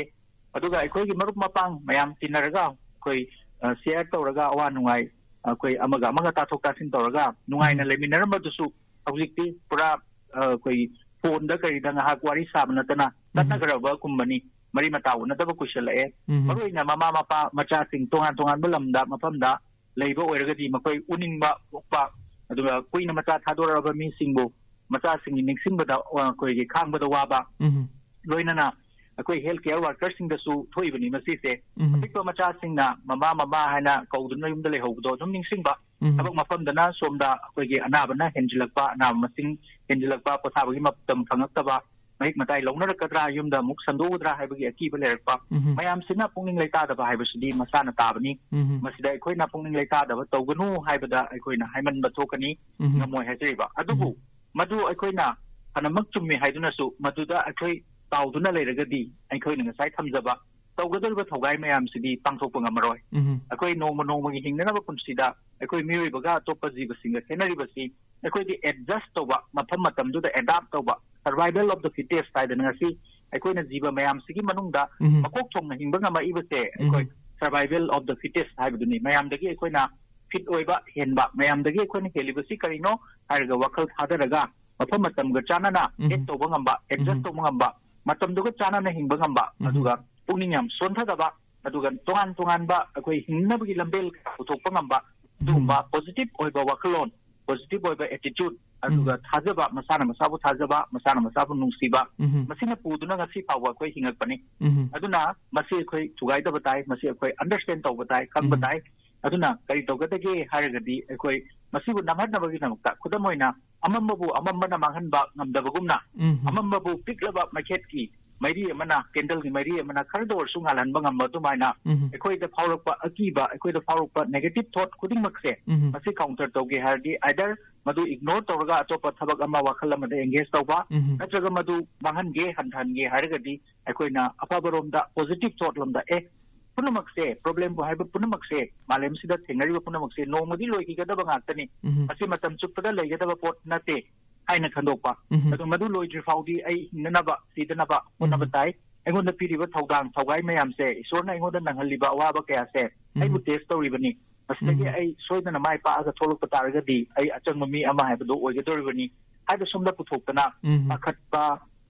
ꯑꯗꯨꯒ ꯑꯩꯈꯣꯏꯒꯤ ꯃꯔꯨꯞ ꯃꯄꯥꯡ ꯃꯌꯥꯝ ꯇꯤꯟꯅꯔꯒ, ꯑꯩꯈꯣꯏ, ꯑ, share ꯇꯧꯔꯒ, ꯑꯋꯥ ꯅꯨꯡꯉꯥꯏ, ꯑꯩꯈꯣꯏ ꯑꯃꯒ ꯑꯃꯒ ꯇꯥꯊꯣꯛ ꯇꯥꯁꯤꯟ ꯇꯧꯔꯒ ꯅꯨꯡꯉꯥꯏꯅ ꯎꯝ꯫ ꯂꯩꯃꯤꯟꯅꯔꯝꯕꯗꯨꯁꯨ ꯍꯧꯖꯤꯛꯇꯤ ꯄꯨꯔꯥ, ꯑ, ꯑꯩꯈꯣꯏ phoneꯗ ꯀꯔꯤꯗ ꯉꯥꯏꯍꯥꯛ ꯋꯥꯔꯤ ꯁꯥꯕ ꯅꯠꯇꯅ ꯎꯝ꯫ ꯇꯠꯅꯈ꯭ꯔꯕꯒꯨꯝꯕꯅꯤ, ꯃꯔꯤ ꯃꯇꯥ ꯎꯅꯗꯕ ꯀꯨꯏꯁꯜꯂꯛꯑꯦ꯫ ꯎꯝ꯫ ꯃꯔꯨꯑꯣꯏꯅ ꯃꯃꯥ ꯃꯄꯥ ꯃꯆꯥꯁꯤꯡ ꯇꯣꯉꯥꯟ ꯇꯣꯉꯥꯟꯕ ꯂꯝꯗ, ꯃꯐꯝꯗ ꯂꯩꯕ ꯑꯣꯏꯔꯒꯗꯤ ꯃꯈꯣꯏ ꯎꯅꯤꯡꯕ ꯄꯣꯛꯄ, ꯑꯗꯨꯒ ꯀꯨꯏꯅ ꯃꯆꯥ ꯊꯥꯗꯣꯔꯛꯑꯕ ꯃꯤꯁꯤꯡꯕꯨ ꯃꯆꯥꯁꯤꯡꯒꯤ ꯅꯤꯡꯁꯤꯡꯕꯗ, ꯑ, ꯑꯩꯈꯣꯏꯒꯤ ꯈꯥꯡꯕꯗ ꯋꯥꯕ, ꯎꯝ꯫ ꯂꯣꯏꯅꯅ ꯑꯩꯈꯣꯏ health care workersꯁꯤꯡꯗꯁꯨ ꯊꯣꯛꯏꯕꯅꯤ ꯃꯁꯤꯁꯦ꯫ ꯎꯝ꯫ ꯑꯄꯤꯛꯄ ꯃꯆꯥꯁꯤꯡꯅ ꯃꯃꯥ, ꯃꯃꯥ ꯍꯥꯏꯅ ꯀꯧꯗꯨꯅ ꯌꯨꯝꯗ ꯂꯩꯍꯧꯕꯗꯣ ꯑꯗꯨꯝ ꯅꯤꯡꯁꯤꯡꯕ, ꯎꯝ꯫ ꯊꯕꯛ ꯃꯐꯝꯗꯅ ꯁꯣꯝꯗ ꯑꯩꯈꯣꯏꯒꯤ ꯑꯅꯥꯕꯅ ꯍꯦꯟꯖꯤꯜꯂꯛꯄ, ꯑꯅꯥꯕ ꯃꯁꯤꯡ ꯍꯦꯟꯖꯤꯜꯂꯛꯄ, ꯄꯣꯊꯥꯕꯒꯤ ꯃꯇꯝ ꯐꯪꯉꯛꯇꯕ, ꯃꯍꯤꯛ ꯃꯇꯥꯏ ꯂꯧꯅꯔꯛꯀꯗ꯭ꯔꯥ, ꯌꯨꯝꯗ ꯑꯃꯨꯛ ꯁꯟꯗꯣꯛꯎꯗ꯭ꯔꯥ ꯍꯥꯏꯕꯒꯤ ꯑꯀꯤꯕ ꯂꯩꯔꯛꯄ, ꯎꯝ꯫ ꯃꯌꯥꯝꯁꯤꯅ ꯄꯨꯛꯅꯤꯡ ꯂꯩꯇꯥꯗꯕ ꯍꯥꯏꯕꯁꯤꯗꯤ ꯃꯁꯥꯅ ꯇꯥꯕꯅꯤ꯫ ꯎꯝ꯫ ꯃꯁꯤꯗ ꯑꯩꯈꯣꯏꯅ ꯄꯨꯛꯅꯤꯡ ꯂꯩꯇꯥꯗꯕ ꯇꯧꯒꯅꯨ ꯍꯥꯏꯕꯗ ꯑꯩꯈꯣꯏꯅ ꯍꯥꯏꯃꯟꯕ ꯊꯣꯛꯀꯅꯤ, ꯎꯝ꯫ ꯉꯝꯃꯣꯏ ꯍꯥꯏꯖꯔꯤꯕ꯫ ꯑꯗꯨꯕꯨ ꯎꯝ꯫ ꯃꯗꯨ ꯑꯩꯈꯣꯏꯅ ꯐꯅꯃꯛ ꯆꯨꯝꯃꯤ ꯍꯥꯏꯗꯨꯅꯁꯨ ꯃꯗꯨꯗ ꯑꯩꯈꯣꯏ ꯇꯥꯎꯗꯨꯅ ꯂꯩꯔꯒꯗꯤ ꯑꯩꯈꯣꯏꯅ ꯉꯁꯥꯏ ꯊꯝꯖꯕ ꯇꯧꯒꯗꯧꯔꯤꯕ ꯊꯧꯒꯥꯏ ꯃꯌꯥꯝꯁꯤꯗꯤ ꯄꯥꯡꯊꯣꯛꯄ ꯉꯝꯃꯔꯣꯏ꯫ ꯎꯝ꯫ ꯑꯩꯈꯣꯏ ꯅꯣꯡꯃ ꯅꯣꯡꯃꯒꯤ ꯍꯤꯡꯅꯅꯕ ꯄꯨꯟꯁꯤꯗ ꯑꯩꯈꯣꯏ ꯃꯤꯑꯣꯏꯕꯒ ꯑꯇꯣꯞꯄ ꯖꯤꯕꯁꯤꯡꯒ ꯈꯦꯠꯅꯔꯤꯕꯁꯤ ꯑꯩꯈꯣꯏꯗꯤ ꯑꯦꯗꯖꯁ ꯇꯧꯕ, ꯃꯐꯝ ꯃꯇꯝꯗꯨꯗ ꯑꯦꯗꯥꯞ ꯇꯧꯕ, survival of the fittest ꯍꯥꯏꯗꯅ ꯉꯁꯤ ꯑꯩꯈꯣꯏꯅ ꯖꯤꯕ ꯃꯌꯥꯝꯁꯤꯒꯤ ꯃꯅꯨꯡꯗ ꯎꯝ꯫ ꯃꯀꯣꯛ ꯊꯣꯡꯅ ꯍꯤꯡꯕ ꯉꯝꯃꯛꯏꯕꯁꯦ ꯑꯩꯈꯣꯏ ꯎꯝ꯫ survival of the fittest ꯍꯥꯏꯕꯗꯨꯅꯤ꯫ ꯃꯌꯥꯝꯗꯒꯤ ꯑꯩꯈꯣꯏꯅ ꯐꯤꯠ ꯑꯣꯏꯕ ꯍꯦꯟꯕ, ꯃꯌꯥꯝꯗꯒꯤ ꯑꯩꯈꯣꯏꯅ ꯍꯦꯜꯂꯤꯕꯁꯤ ꯀꯔꯤꯅꯣ ꯍꯥꯏꯔꯒ ꯋꯥꯈꯜ ꯊꯥꯗꯔꯒ ꯃꯐꯝ ꯃꯇꯝꯒ ꯆꯥꯟꯅꯅ ꯎꯝ꯫ ꯑꯦꯗ ꯇꯧꯕ ꯉꯝꯕ, ꯑꯦꯗꯖꯁ ꯎꯝ꯫ ꯇꯧꯕ ꯉꯝꯕ, ꯃꯇꯝꯗꯨꯒ ꯆꯥꯟꯅꯅ ꯍꯤꯡꯕ ꯉꯝꯕ, ꯎꯝ꯫ ꯑꯗꯨꯒ ꯄꯨꯛꯅꯤꯡ ꯌꯥꯝ ꯁꯣꯟꯊꯗꯕ, ꯑꯗꯨꯒ ꯇꯣꯉꯥꯟ ꯇꯣꯉꯥꯟꯕ ꯑꯩꯈꯣꯏ ꯍꯤꯡꯅꯕꯒꯤ ꯂꯝꯕꯦꯜ ꯀꯌꯥ ꯄꯨꯊꯣꯛꯄ ꯉꯝꯕ, ꯑꯗꯨꯒꯨꯝꯕ ꯎꯝ꯫ ꯄꯣꯖꯤꯇꯤꯚ ꯑꯣꯏꯕ ꯋꯥꯈꯜꯂꯣꯟ, ꯄꯣꯖꯤꯇꯤꯚ ꯑꯣꯏꯕ ꯑꯦꯇꯤꯇ꯭ꯌꯨꯠ, ꯑꯗꯨꯒ ꯎꯝ꯫ ꯊꯥꯖꯕ, ꯃꯁꯥꯅ ꯃꯁꯥꯕꯨ ꯊꯥꯖꯕ, ꯃꯁꯥꯅ ꯃꯁꯥꯕꯨ ꯅꯨꯡꯁꯤꯕ, ꯎꯝ꯫ ꯃꯁꯤꯅ ꯄꯨꯗꯨꯅ ꯉꯁꯤ ꯐꯥꯎꯕ ꯑꯩꯈꯣꯏ ꯍꯤꯡꯉꯛꯄꯅꯤ꯫ ꯎꯝ꯫ ꯑꯗꯨꯅ ꯃꯁꯤ ꯑꯩꯈꯣꯏ ꯊꯨꯒꯥꯏꯗꯕ ꯇꯥꯏ, ꯃꯁꯤ ꯑꯩꯈꯣꯏ ꯑꯟꯗꯔꯁꯇꯦꯟ ꯇꯧꯕ ꯇꯥꯏ, ꯈꯪꯕ ꯎꯝ꯫ ꯇꯥꯏ꯫ ꯑꯗꯨꯅ ꯀꯔꯤ ꯇꯧꯒꯗꯒꯦ ꯍꯥꯏꯔꯒꯗꯤ ꯑꯩꯈꯣꯏ ꯃꯁꯤꯕꯨ ꯅꯝꯍꯠꯅꯕꯒꯤꯗꯃꯛꯇ, ꯈꯨꯗꯝ ꯑꯣꯏꯅ, ꯑꯃꯝꯕꯕꯨ ꯑꯃꯝꯕꯅ ꯃꯥꯡꯍꯟꯕ ꯉꯝꯗꯕꯒꯨꯝꯅ, ꯎꯝ꯫ ꯑꯃꯝꯕꯕꯨ ꯄꯤꯛꯂꯕ ꯃꯩꯈꯦꯠꯀꯤ ꯃꯩꯔꯤ ꯑꯃꯅ, ꯀꯦꯟꯗꯜꯒꯤ ꯃꯩꯔꯤ ꯑꯃꯅ ꯈꯔꯗ ꯑꯣꯏꯔꯁꯨ ꯉꯥꯜꯍꯟꯕ ꯉꯝꯕ ꯑꯗꯨꯃꯥꯏꯅ, ꯎꯝ꯫ ꯑꯩꯈꯣꯏꯗ ꯐꯥꯎꯔꯛꯄ ꯑꯀꯤꯕ, ꯑꯩꯈꯣꯏꯗ ꯐꯥꯎꯔꯛꯄ ꯅꯦꯒꯦꯇꯤꯚ ꯊꯣꯠ ꯈꯨꯗꯤꯡꯃꯛꯁꯦ, ꯎꯝ꯫ ꯃꯁꯤ ꯀꯥꯎꯟꯇꯔ ꯇꯧꯒꯦ ꯍꯥꯏꯔꯗꯤ, ꯑꯥꯏꯗꯔ ꯃꯗꯨ ꯏꯒꯅꯣꯔ ꯇꯧꯔꯒ ꯑꯇꯣꯞꯄ ꯊꯕꯛ ꯑꯃ, ꯋꯥꯈꯜ ꯑꯃꯗ ꯑꯦꯡꯒꯦꯖ ꯇꯧꯕ, ꯎꯝ꯫ ꯅꯠꯇ꯭ꯔꯒ ꯃꯗꯨ ꯃꯥꯡꯍꯟꯒꯦ, ꯍꯟꯊꯍꯟꯒꯦ ꯍꯥꯏꯔꯒꯗꯤ, ꯑꯩꯈꯣꯏꯅ ꯑꯐꯕꯔꯣꯝꯗ, ꯄꯣꯖꯤꯇꯤꯚ ꯊꯣꯠ ꯂꯣꯝꯗ, ꯑꯦ, ꯄꯨꯝꯅꯃꯛꯁꯦ, ꯄ꯭ꯔꯣꯕ꯭ꯂꯦꯝꯕꯨ ꯍꯥꯏꯕ ꯄꯨꯝꯅꯃꯛꯁꯦ, ꯃꯥꯂꯦꯝꯁꯤꯗ ꯊꯦꯡꯅꯔꯤꯕ ꯄꯨꯝꯅꯃꯛꯁꯦ ꯅꯣꯡꯃꯗꯤ ꯂꯣꯏꯈꯤꯒꯗꯕ ꯉꯥꯛꯇꯅꯤ, ꯎꯝ꯫ ꯃꯁꯤ ꯃꯇꯝ ꯆꯨꯞꯄꯗ ꯂꯩꯒꯗꯕ ꯄꯣꯠ ꯅꯠꯇꯦ ꯍꯥꯏꯅ ꯈꯟꯗꯣꯛꯄ꯫ ꯎꯝ꯫ ꯑꯗꯨ ꯃꯗꯨ ꯂꯣꯏꯗ꯭ꯔꯤ ꯐꯥꯎꯗꯤ ꯑꯩ ꯍꯤꯡꯅꯅꯕ, ꯁꯤꯗꯅꯕ ꯍꯣꯠꯅꯕ ꯎꯝ꯫ ꯇꯥꯏ꯫ ꯑꯩꯉꯣꯟꯗ ꯄꯤꯔꯤꯕ ꯊꯧꯗꯥꯡ, ꯊꯧꯒꯥꯏ ꯃꯌꯥꯝꯁꯦ, ꯏꯁꯣꯔꯅ ꯑꯩꯉꯣꯟꯗ ꯅꯪꯍꯜꯂꯤꯕ ꯑꯋꯥꯕ ꯀꯌꯥꯁꯦ ꯎꯝ꯫ ꯑꯩꯕꯨ ꯇꯦꯁ ꯇꯧꯔꯤꯕꯅꯤ꯫ ꯃꯁꯤꯗꯒꯤ ꯎꯝ꯫ ꯑꯩ ꯁꯣꯏꯗꯅ ꯃꯥꯏ ꯄꯥꯛꯑꯒ ꯊꯣꯛꯂꯛꯄ ꯇꯥꯔꯒꯗꯤ ꯑꯩ ꯑꯆꯪꯕ ꯃꯤ ꯑꯃ ꯍꯥꯏꯕꯗꯣ ꯑꯣꯏꯒꯗꯧꯔꯤꯕꯅꯤ ꯍꯥꯏꯕ ꯁꯣꯝꯗ ꯄꯨꯊꯣꯛꯇꯅ, ꯎꯝ꯫ ꯄꯥꯈꯠꯄ,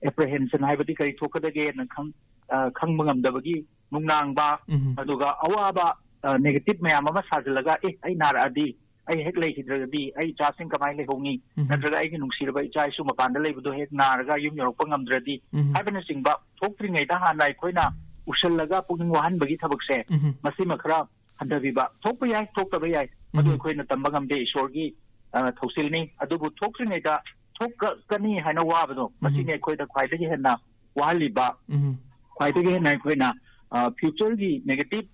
ꯑꯦꯄ꯭ꯔꯤꯍꯦꯟꯁꯟ ꯍꯥꯏꯕꯗꯤ ꯀꯔꯤ ꯊꯣꯛꯀꯗꯒꯦꯅ ꯈꯪ-, ꯑ, ꯈꯪꯕ ꯉꯝꯗꯕꯒꯤ ꯅꯨꯡꯅꯥꯡꯕ, ꯎꯝ꯫ ꯑꯗꯨꯒ ꯑꯋꯥꯕ, ꯑ, ꯅꯦꯒꯦꯇꯤꯚ ꯃꯌꯥꯝ ꯑꯃ ꯁꯥꯖꯤꯜꯂꯒ, "ꯑꯦ, ꯑꯩ ꯅꯥꯔꯛꯑꯗꯤ, ꯑꯩ ꯍꯦꯛ ꯂꯩꯈꯤꯗ꯭ꯔꯒꯗꯤ ꯑꯩ ꯏꯆꯥꯁꯤꯡ ꯀꯃꯥꯏꯅ ꯂꯩꯍꯧꯅꯤ? ꯎꯝ꯫ ꯅꯠꯇ꯭ꯔꯒ ꯑꯩꯒꯤ ꯅꯨꯡꯁꯤꯔꯕ ꯏꯆꯥ ꯏꯁꯨ ꯃꯄꯥꯟꯗ ꯂꯩꯕꯗꯣ ꯍꯦꯛ ꯅꯥꯔꯒ ꯌꯨꯝ ꯌꯧꯔꯛꯄ ꯉꯝꯗ꯭ꯔꯗꯤ?" ꯎꯝ꯫ ꯍꯥꯏꯕꯅꯆꯤꯡꯕ ꯊꯣꯛꯇ꯭ꯔꯤꯉꯩꯗ ꯍꯥꯟꯅ ꯑꯩꯈꯣꯏꯅ ꯎꯁꯜꯂꯒ ꯄꯨꯛꯅꯤꯡ ꯋꯥꯍꯟꯕꯒꯤ ꯊꯕꯛꯁꯦ, ꯎꯝ꯫ ꯃꯁꯤꯃ ꯈꯔ ꯍꯟꯊꯕꯤꯕ꯫ ꯊꯣꯛꯄ ꯌꯥꯏ, ꯊꯣꯛꯇꯕ ꯌꯥꯏ, ꯃꯗꯨ ꯎꯝ꯫ ꯑꯩꯈꯣꯏꯅ ꯇꯝꯕ ꯉꯝꯗꯦ, ꯏꯁꯣꯔꯒꯤ, ꯑ, ꯊꯧꯁꯤꯜꯅꯤ꯫ ꯑꯗꯨꯕꯨ ꯊꯣꯛꯇ꯭ꯔꯤꯉꯩꯗ ꯊꯣꯛꯀꯅꯤ ꯍꯥꯏꯅ ꯋꯥꯕꯗꯣ, ꯃꯁꯤꯅꯤ ꯑꯩꯈꯣꯏꯗ ꯈ꯭ꯋꯥꯏꯗꯒꯤ ꯍꯦꯟꯅ ꯋꯥꯍꯜꯂꯤꯕ, ꯎꯝ꯫ ꯈ꯭ꯋꯥꯏꯗꯒꯤ ꯍꯦꯟꯅ ꯑꯩꯈꯣꯏꯅ, ꯑ, ꯐ꯭ꯌꯨꯆꯔꯒꯤ ꯅꯦꯒꯦꯇꯤꯚ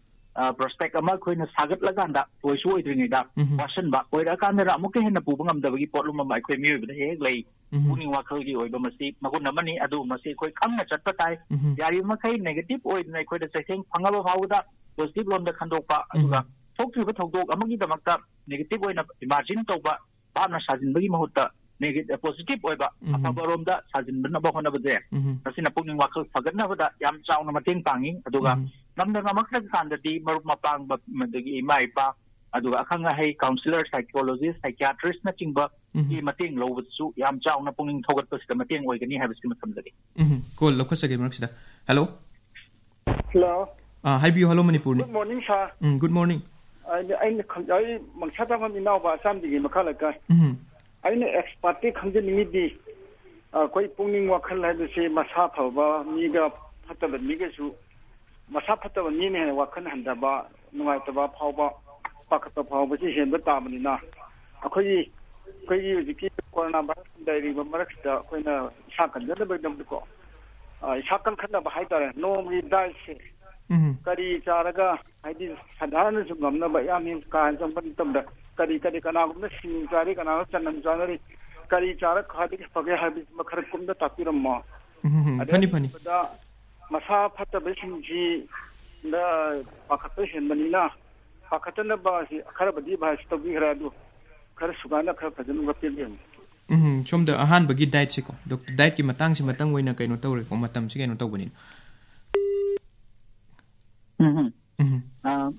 ꯄ꯭ꯔꯣꯁꯄꯦꯛ ꯑꯃ ꯑꯩꯈꯣꯏꯅ ꯁꯥꯒꯠꯂꯀꯥꯟꯗ, ꯑꯣꯏꯁꯨ ꯑꯣꯏꯗ꯭ꯔꯤꯉꯩꯗ ꯎꯝ꯫ ꯋꯥꯁꯟꯕ ꯑꯣꯏꯔꯛꯑꯀꯥꯟꯗ ꯑꯃꯨꯛꯀ ꯍꯦꯟꯅ ꯄꯨꯕ ꯉꯝꯗꯕꯒꯤ ꯄꯣꯠꯂꯨꯝ ꯑꯃ ꯑꯩꯈꯣꯏ ꯃꯤꯑꯣꯏꯕꯗ ꯍꯦꯛ ꯍꯦꯛ ꯂꯩ꯫ ꯎꯝ꯫ ꯄꯨꯛꯅꯤꯡ ꯋꯥꯈꯜꯒꯤ ꯑꯣꯏꯕ ꯃꯁꯤ ꯃꯒꯨꯟ ꯑꯃꯅꯤ꯫ ꯑꯗꯨ ꯃꯁꯤ ꯑꯩꯈꯣꯏ ꯈꯪꯅ ꯆꯠꯄ ꯇꯥꯏ꯫ ꯎꯝ꯫ ꯌꯥꯔꯤꯕ ꯃꯈꯩ ꯅꯦꯒꯦꯇꯤꯚ ꯑꯣꯏꯗꯅ ꯑꯩꯈꯣꯏꯗ ꯆꯩꯊꯦꯡ ꯐꯪꯉꯕ ꯐꯥꯎꯕꯗ ꯄꯣꯖꯤꯇꯤꯚ ꯂꯣꯝꯗ ꯈꯟꯗꯣꯛꯄ, ꯑꯗꯨꯒ ꯎꯝ꯫ ꯊꯣꯛꯇ꯭ꯔꯤꯕ ꯊꯧꯗꯣꯛ ꯑꯃꯒꯤꯗꯃꯛꯇ ꯅꯦꯒꯦꯇꯤꯚ ꯑꯣꯏꯅ ꯏꯃꯥꯖꯤꯟ ꯇꯧꯕ, ꯚꯥꯞꯅ ꯁꯥꯖꯤꯟꯕꯒꯤ ꯃꯍꯨꯠꯇ ꯅꯦꯒꯦ-, ꯄꯣꯖꯤꯇꯤꯚ ꯑꯣꯏꯕ, ꯎꯝ꯫ ꯑꯐꯕꯔꯣꯝꯗ ꯁꯥꯖꯤꯟꯅꯕ ꯍꯣꯠꯅꯕꯁꯦ, ꯎꯝ꯫ ꯃꯁꯤꯅ ꯄꯨꯛꯅꯤꯡ ꯋꯥꯈꯜ ꯐꯒꯠꯅꯕꯗ ꯌꯥꯝ ꯆꯥꯎꯅ ꯃꯇꯦꯡ ꯄꯥꯡꯉꯤ꯫ ꯑꯗꯨꯒ ꯎꯝ꯫ ꯉꯝꯗ ꯉꯝꯃꯛꯇ꯭ꯔ ꯀꯥꯟꯗꯗꯤ ꯃꯔꯨꯞ ꯃꯄꯥꯡ, ꯑꯗꯒꯤ ꯏꯃꯥ ꯏꯄꯥ, ꯑꯗꯨꯒ ꯑꯈꯪ ꯑꯍꯩ, ꯀꯥꯎꯟꯁꯤꯂꯔ, ꯁꯥꯏꯀꯣꯂꯣꯖꯤꯁ, ꯁꯥꯏꯀꯤꯌꯥꯇ꯭ꯔꯤꯁꯅꯆꯤꯡꯕꯒꯤ ꯎꯝ꯫ ꯃꯇꯦꯡ ꯂꯧꯕꯗꯁꯨ ꯌꯥꯝ ꯆꯥꯎꯅ ꯄꯨꯛꯅꯤꯡ ꯊꯧꯒꯠꯄꯁꯤꯗ ꯃꯇꯦꯡ ꯑꯣꯏꯒꯅꯤ ꯍꯥꯏꯕꯁꯤꯃ ꯊꯝꯖꯒꯦ꯫ ꯎꯝ, ꯀꯣꯜ ꯂꯧꯈꯠꯆꯒꯦ ꯃꯔꯛꯁꯤꯗ꯫ ꯍꯜꯂꯣ꯫ ꯍꯜꯂꯣ꯫ ꯑꯥ, ꯍꯥꯏꯕꯤꯌꯨ, ꯍꯜꯂꯣ ꯃꯅꯤꯄꯨꯔꯅꯤ꯫ ꯒꯨꯗ ꯃꯣꯔꯅꯤꯡ, ꯁꯥꯔ꯫ ꯎꯝ, ꯒꯨꯗ ꯃꯣꯔꯅꯤꯡ꯫ ꯑꯩꯅ, ꯑꯩꯅ ꯈꯪ-, ꯑꯩ ꯃꯪꯁꯥ ꯇꯥꯐꯝ ꯏꯅꯥꯎꯕ ꯑꯆꯥꯝꯕꯤꯒꯤ ꯃꯈꯥ ꯂꯩꯀꯥꯏ꯫ ꯎꯝ꯫ ꯑꯩꯅ ꯑꯦꯛꯁꯄꯥꯔꯠꯇꯤ ꯈꯪꯖꯅꯤꯡꯉꯤꯗꯤ, ꯑꯩꯈꯣꯏ ꯄꯨꯛꯅꯤꯡ ꯋꯥꯈꯜ ꯍꯥꯏꯕꯁꯤ ꯃꯁꯥ ꯐꯕ ꯃꯤꯒ ꯐꯠꯇꯕ ꯃꯤꯒꯁꯨ, ꯃꯁꯥ ꯐꯠꯇꯕ ꯃꯤꯅ ꯍꯦꯟꯅ ꯋꯥꯈꯜ ꯍꯟꯊꯕ, ꯅꯨꯡꯉꯥꯏꯇꯕ ꯐꯥꯎꯕ, ꯄꯥꯈꯠꯄ ꯐꯥꯎꯕꯁꯤ ꯍꯦꯟꯕ ꯇꯥꯕꯅꯤꯅ, ꯑꯩꯈꯣꯏꯒꯤ, ꯑꯩꯈꯣꯏꯒꯤ ꯍꯧꯖꯤꯛꯀꯤ ꯀꯣꯔꯣꯅꯥ ꯚꯥꯏꯔꯁ ꯂꯩꯔꯤꯕ ꯃꯔꯛꯁꯤꯗ ꯑꯩꯈꯣꯏꯅ ꯏꯁꯥ ꯀꯟꯖꯅꯕꯒꯤꯗꯃꯛꯇꯀꯣ, ꯑ, ꯏꯁꯥ ꯀꯟꯈꯠꯅꯕ ꯍꯥꯏꯇꯥꯔꯦ, ꯅꯣꯡꯃꯒꯤ ꯗꯥꯏꯠꯁꯦ ꯎꯝ꯫ ꯀꯔꯤ ꯆꯥꯔꯒ, ꯍꯥꯏꯗꯤ ꯁꯥꯙꯥꯔꯅꯁꯨ ꯉꯝꯅꯕ, ꯌꯥꯝ ꯍꯦꯟꯅ ꯀꯥ ꯍꯦꯟꯅ ꯆꯪꯕ ꯅꯠꯇꯕꯗ, ꯀꯔꯤ ꯀꯔꯤ, ꯀꯅꯥꯒꯨꯝꯕꯅ ꯁꯤꯡ ꯆꯥꯔꯤ, ꯀꯅꯥꯒꯨꯝꯕ ꯆꯅꯝ ꯆꯥꯅꯔꯤ, ꯀꯔꯤ ꯆꯥꯔ ꯈ꯭ꯋꯥꯏꯗꯒꯤ ꯐꯒꯦ ꯍꯥꯏꯕꯁꯤꯃ ꯈꯔ ꯀꯨꯞꯅ ꯇꯥꯛꯄꯤꯔꯝꯃꯣ꯫ ꯎꯝ, ꯎꯝ, ꯎꯝ꯫ ꯑꯗꯩ ꯐꯅꯤ, ꯐꯅꯤ꯫ ꯑꯅꯤꯁꯨꯕꯗ, ꯃꯁꯥ ꯐꯠꯇꯕꯁꯤꯡꯁꯤꯗ ꯄꯥꯈꯠꯄ ꯍꯦꯟꯕꯅꯤꯅ, ꯄꯥꯈꯠꯇꯅꯕ ꯑꯁꯤ ꯈꯔꯕꯨꯗꯤ ꯑꯦꯗꯚꯥꯏꯁ ꯇꯧꯕꯤꯈ꯭ꯔꯦ, ꯑꯗꯨ ꯈꯔ ꯁꯨꯒꯥꯏꯅ ꯈꯔ ꯐꯖꯅ ꯑꯃꯨꯛꯀ ꯄꯤꯕꯤꯔꯝꯃꯣ꯫ ꯎꯝ, ꯁꯣꯝꯗ ꯑꯍꯥꯟꯕꯒꯤ ꯗꯥꯏꯠꯁꯦꯀꯣ, ꯗꯣꯛꯇꯔ, ꯗꯥꯏꯠꯀꯤ ꯃꯇꯥꯡꯁꯤꯃꯇꯪ ꯑꯣꯏꯅ ꯀꯩꯅꯣ ꯇꯧꯔꯦꯀꯣ, ꯃꯇꯝꯁꯤ ꯀꯩꯅꯣ ꯇꯧꯕꯅꯤꯅ꯫ ꯎꯝ, ꯎꯝ꯫ ꯎꯝ꯫ ꯑ,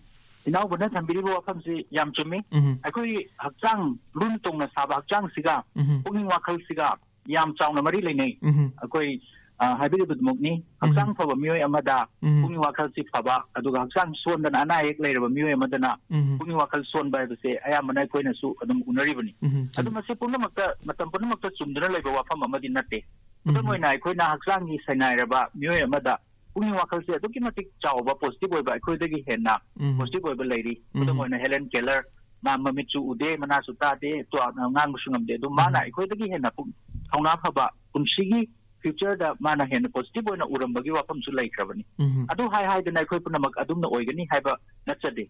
ꯏꯅꯥꯎꯕꯅ ꯊꯝꯕꯤꯔꯤꯕ ꯋꯥꯐꯝꯁꯤ ꯌꯥꯝ ꯆꯨꯝꯃꯤ꯫ ꯎꯝ꯫ ꯑꯩꯈꯣꯏ ꯍꯛꯆꯥꯡ ꯂꯨꯝ ꯇꯣꯡꯅ ꯁꯥꯕ ꯍꯛꯆꯥꯡꯁꯤꯒ ꯎꯝ꯫ ꯄꯨꯛꯅꯤꯡ ꯋꯥꯈꯜꯁꯤꯒ ꯌꯥꯝ ꯆꯥꯎꯅ ꯃꯔꯤ ꯂꯩꯅꯩ꯫ ꯎꯝ꯫ ꯑꯩꯈꯣꯏ, ꯑ, ꯍꯥꯏꯕꯤꯔꯤꯕꯗꯨꯃꯛꯅꯤ, ꯍꯛꯆꯥꯡ ꯎꯝ꯫ ꯐꯕ ꯃꯤꯑꯣꯏ ꯑꯃꯗ ꯎꯝ꯫ ꯄꯨꯛꯅꯤꯡ ꯋꯥꯈꯜꯁꯤ ꯐꯕ, ꯑꯗꯨꯒ ꯍꯛꯆꯥꯡ ꯁꯣꯟꯗꯅ ꯑꯅꯥ ꯑꯌꯦꯛ ꯂꯩꯔꯕ ꯃꯤꯑꯣꯏ ꯑꯃꯗꯅ ꯎꯝ꯫ ꯄꯨꯛꯅꯤꯡ ꯋꯥꯈꯜ ꯁꯣꯟꯕ ꯍꯥꯏꯕꯁꯦ ꯑꯌꯥꯝꯕꯅ ꯑꯩꯈꯣꯏꯅꯁꯨ ꯑꯗꯨꯝ ꯎꯅꯔꯤꯕꯅꯤ꯫ ꯎꯝ꯫ ꯑꯗꯨ ꯆꯨꯝꯃꯤ꯫ ꯃꯁꯤ ꯄꯨꯝꯅꯃꯛꯇ, ꯃꯇꯝ ꯄꯨꯝꯅꯃꯛꯇ ꯆꯨꯝꯗꯨꯅ ꯂꯩꯕ ꯋꯥꯐꯝ ꯑꯃꯗꯤ ꯅꯠꯇꯦ꯫ ꯈꯨꯗꯝ ꯎꯝ꯫ ꯑꯣꯏꯅ, ꯑꯩꯈꯣꯏꯅ ꯍꯛꯆꯥꯡꯒꯤ ꯁꯩꯅꯥꯏꯔꯕ ꯃꯤꯑꯣꯏ ꯑꯃꯗ ꯄꯨꯛꯅꯤꯡ ꯋꯥꯈꯜꯁꯦ ꯑꯗꯨꯛꯀꯤ ꯃꯇꯤꯛ ꯆꯥꯎꯕ ꯄꯣꯖꯤꯇꯤꯚ ꯑꯣꯏꯕ, ꯑꯩꯈꯣꯏꯗꯒꯤ ꯍꯦꯟꯅ ꯎꯝ꯫ ꯄꯣꯖꯤꯇꯤꯚ ꯑꯣꯏꯕ ꯂꯩꯔꯤ꯫ ꯈꯨꯗꯝ ꯎꯝ꯫ ꯑꯣꯏꯅ, ꯍꯦꯂꯦꯟ ꯀꯦꯂꯔ, ꯃꯥ ꯃꯃꯤꯠꯁꯨ ꯎꯗꯦ, ꯃꯅꯥꯁꯨ ꯇꯥꯗꯦ, ꯇ꯭ꯋꯥ-, ꯉꯥꯡꯕꯁꯨ ꯉꯝꯗꯦ꯫ ꯑꯗꯨ ꯃꯥꯅ ꯎꯝ꯫ ꯑꯩꯈꯣꯏꯗꯒꯤ ꯍꯦꯟꯅ ꯄꯨꯛ-, ꯊꯧꯅꯥ ꯐꯕ, ꯄꯨꯟꯁꯤꯒꯤ ꯐ꯭ꯌꯨꯆꯔꯗ ꯃꯥꯅ ꯍꯦꯟꯅ ꯄꯣꯖꯤꯇꯤꯚ ꯑꯣꯏꯅ ꯎꯔꯝꯕꯒꯤ ꯋꯥꯐꯝꯁꯨ ꯂꯩꯈ꯭ꯔꯕꯅꯤ꯫ ꯎꯝ꯫ ꯑꯗꯨ ꯍꯥꯏ ꯍꯥꯏꯗꯅ ꯑꯩꯈꯣꯏ ꯄꯨꯝꯅꯃꯛ ꯑꯗꯨꯝꯅ ꯑꯣꯏꯒꯅꯤ ꯍꯥꯏꯕ ꯅꯠꯆꯗꯦ꯫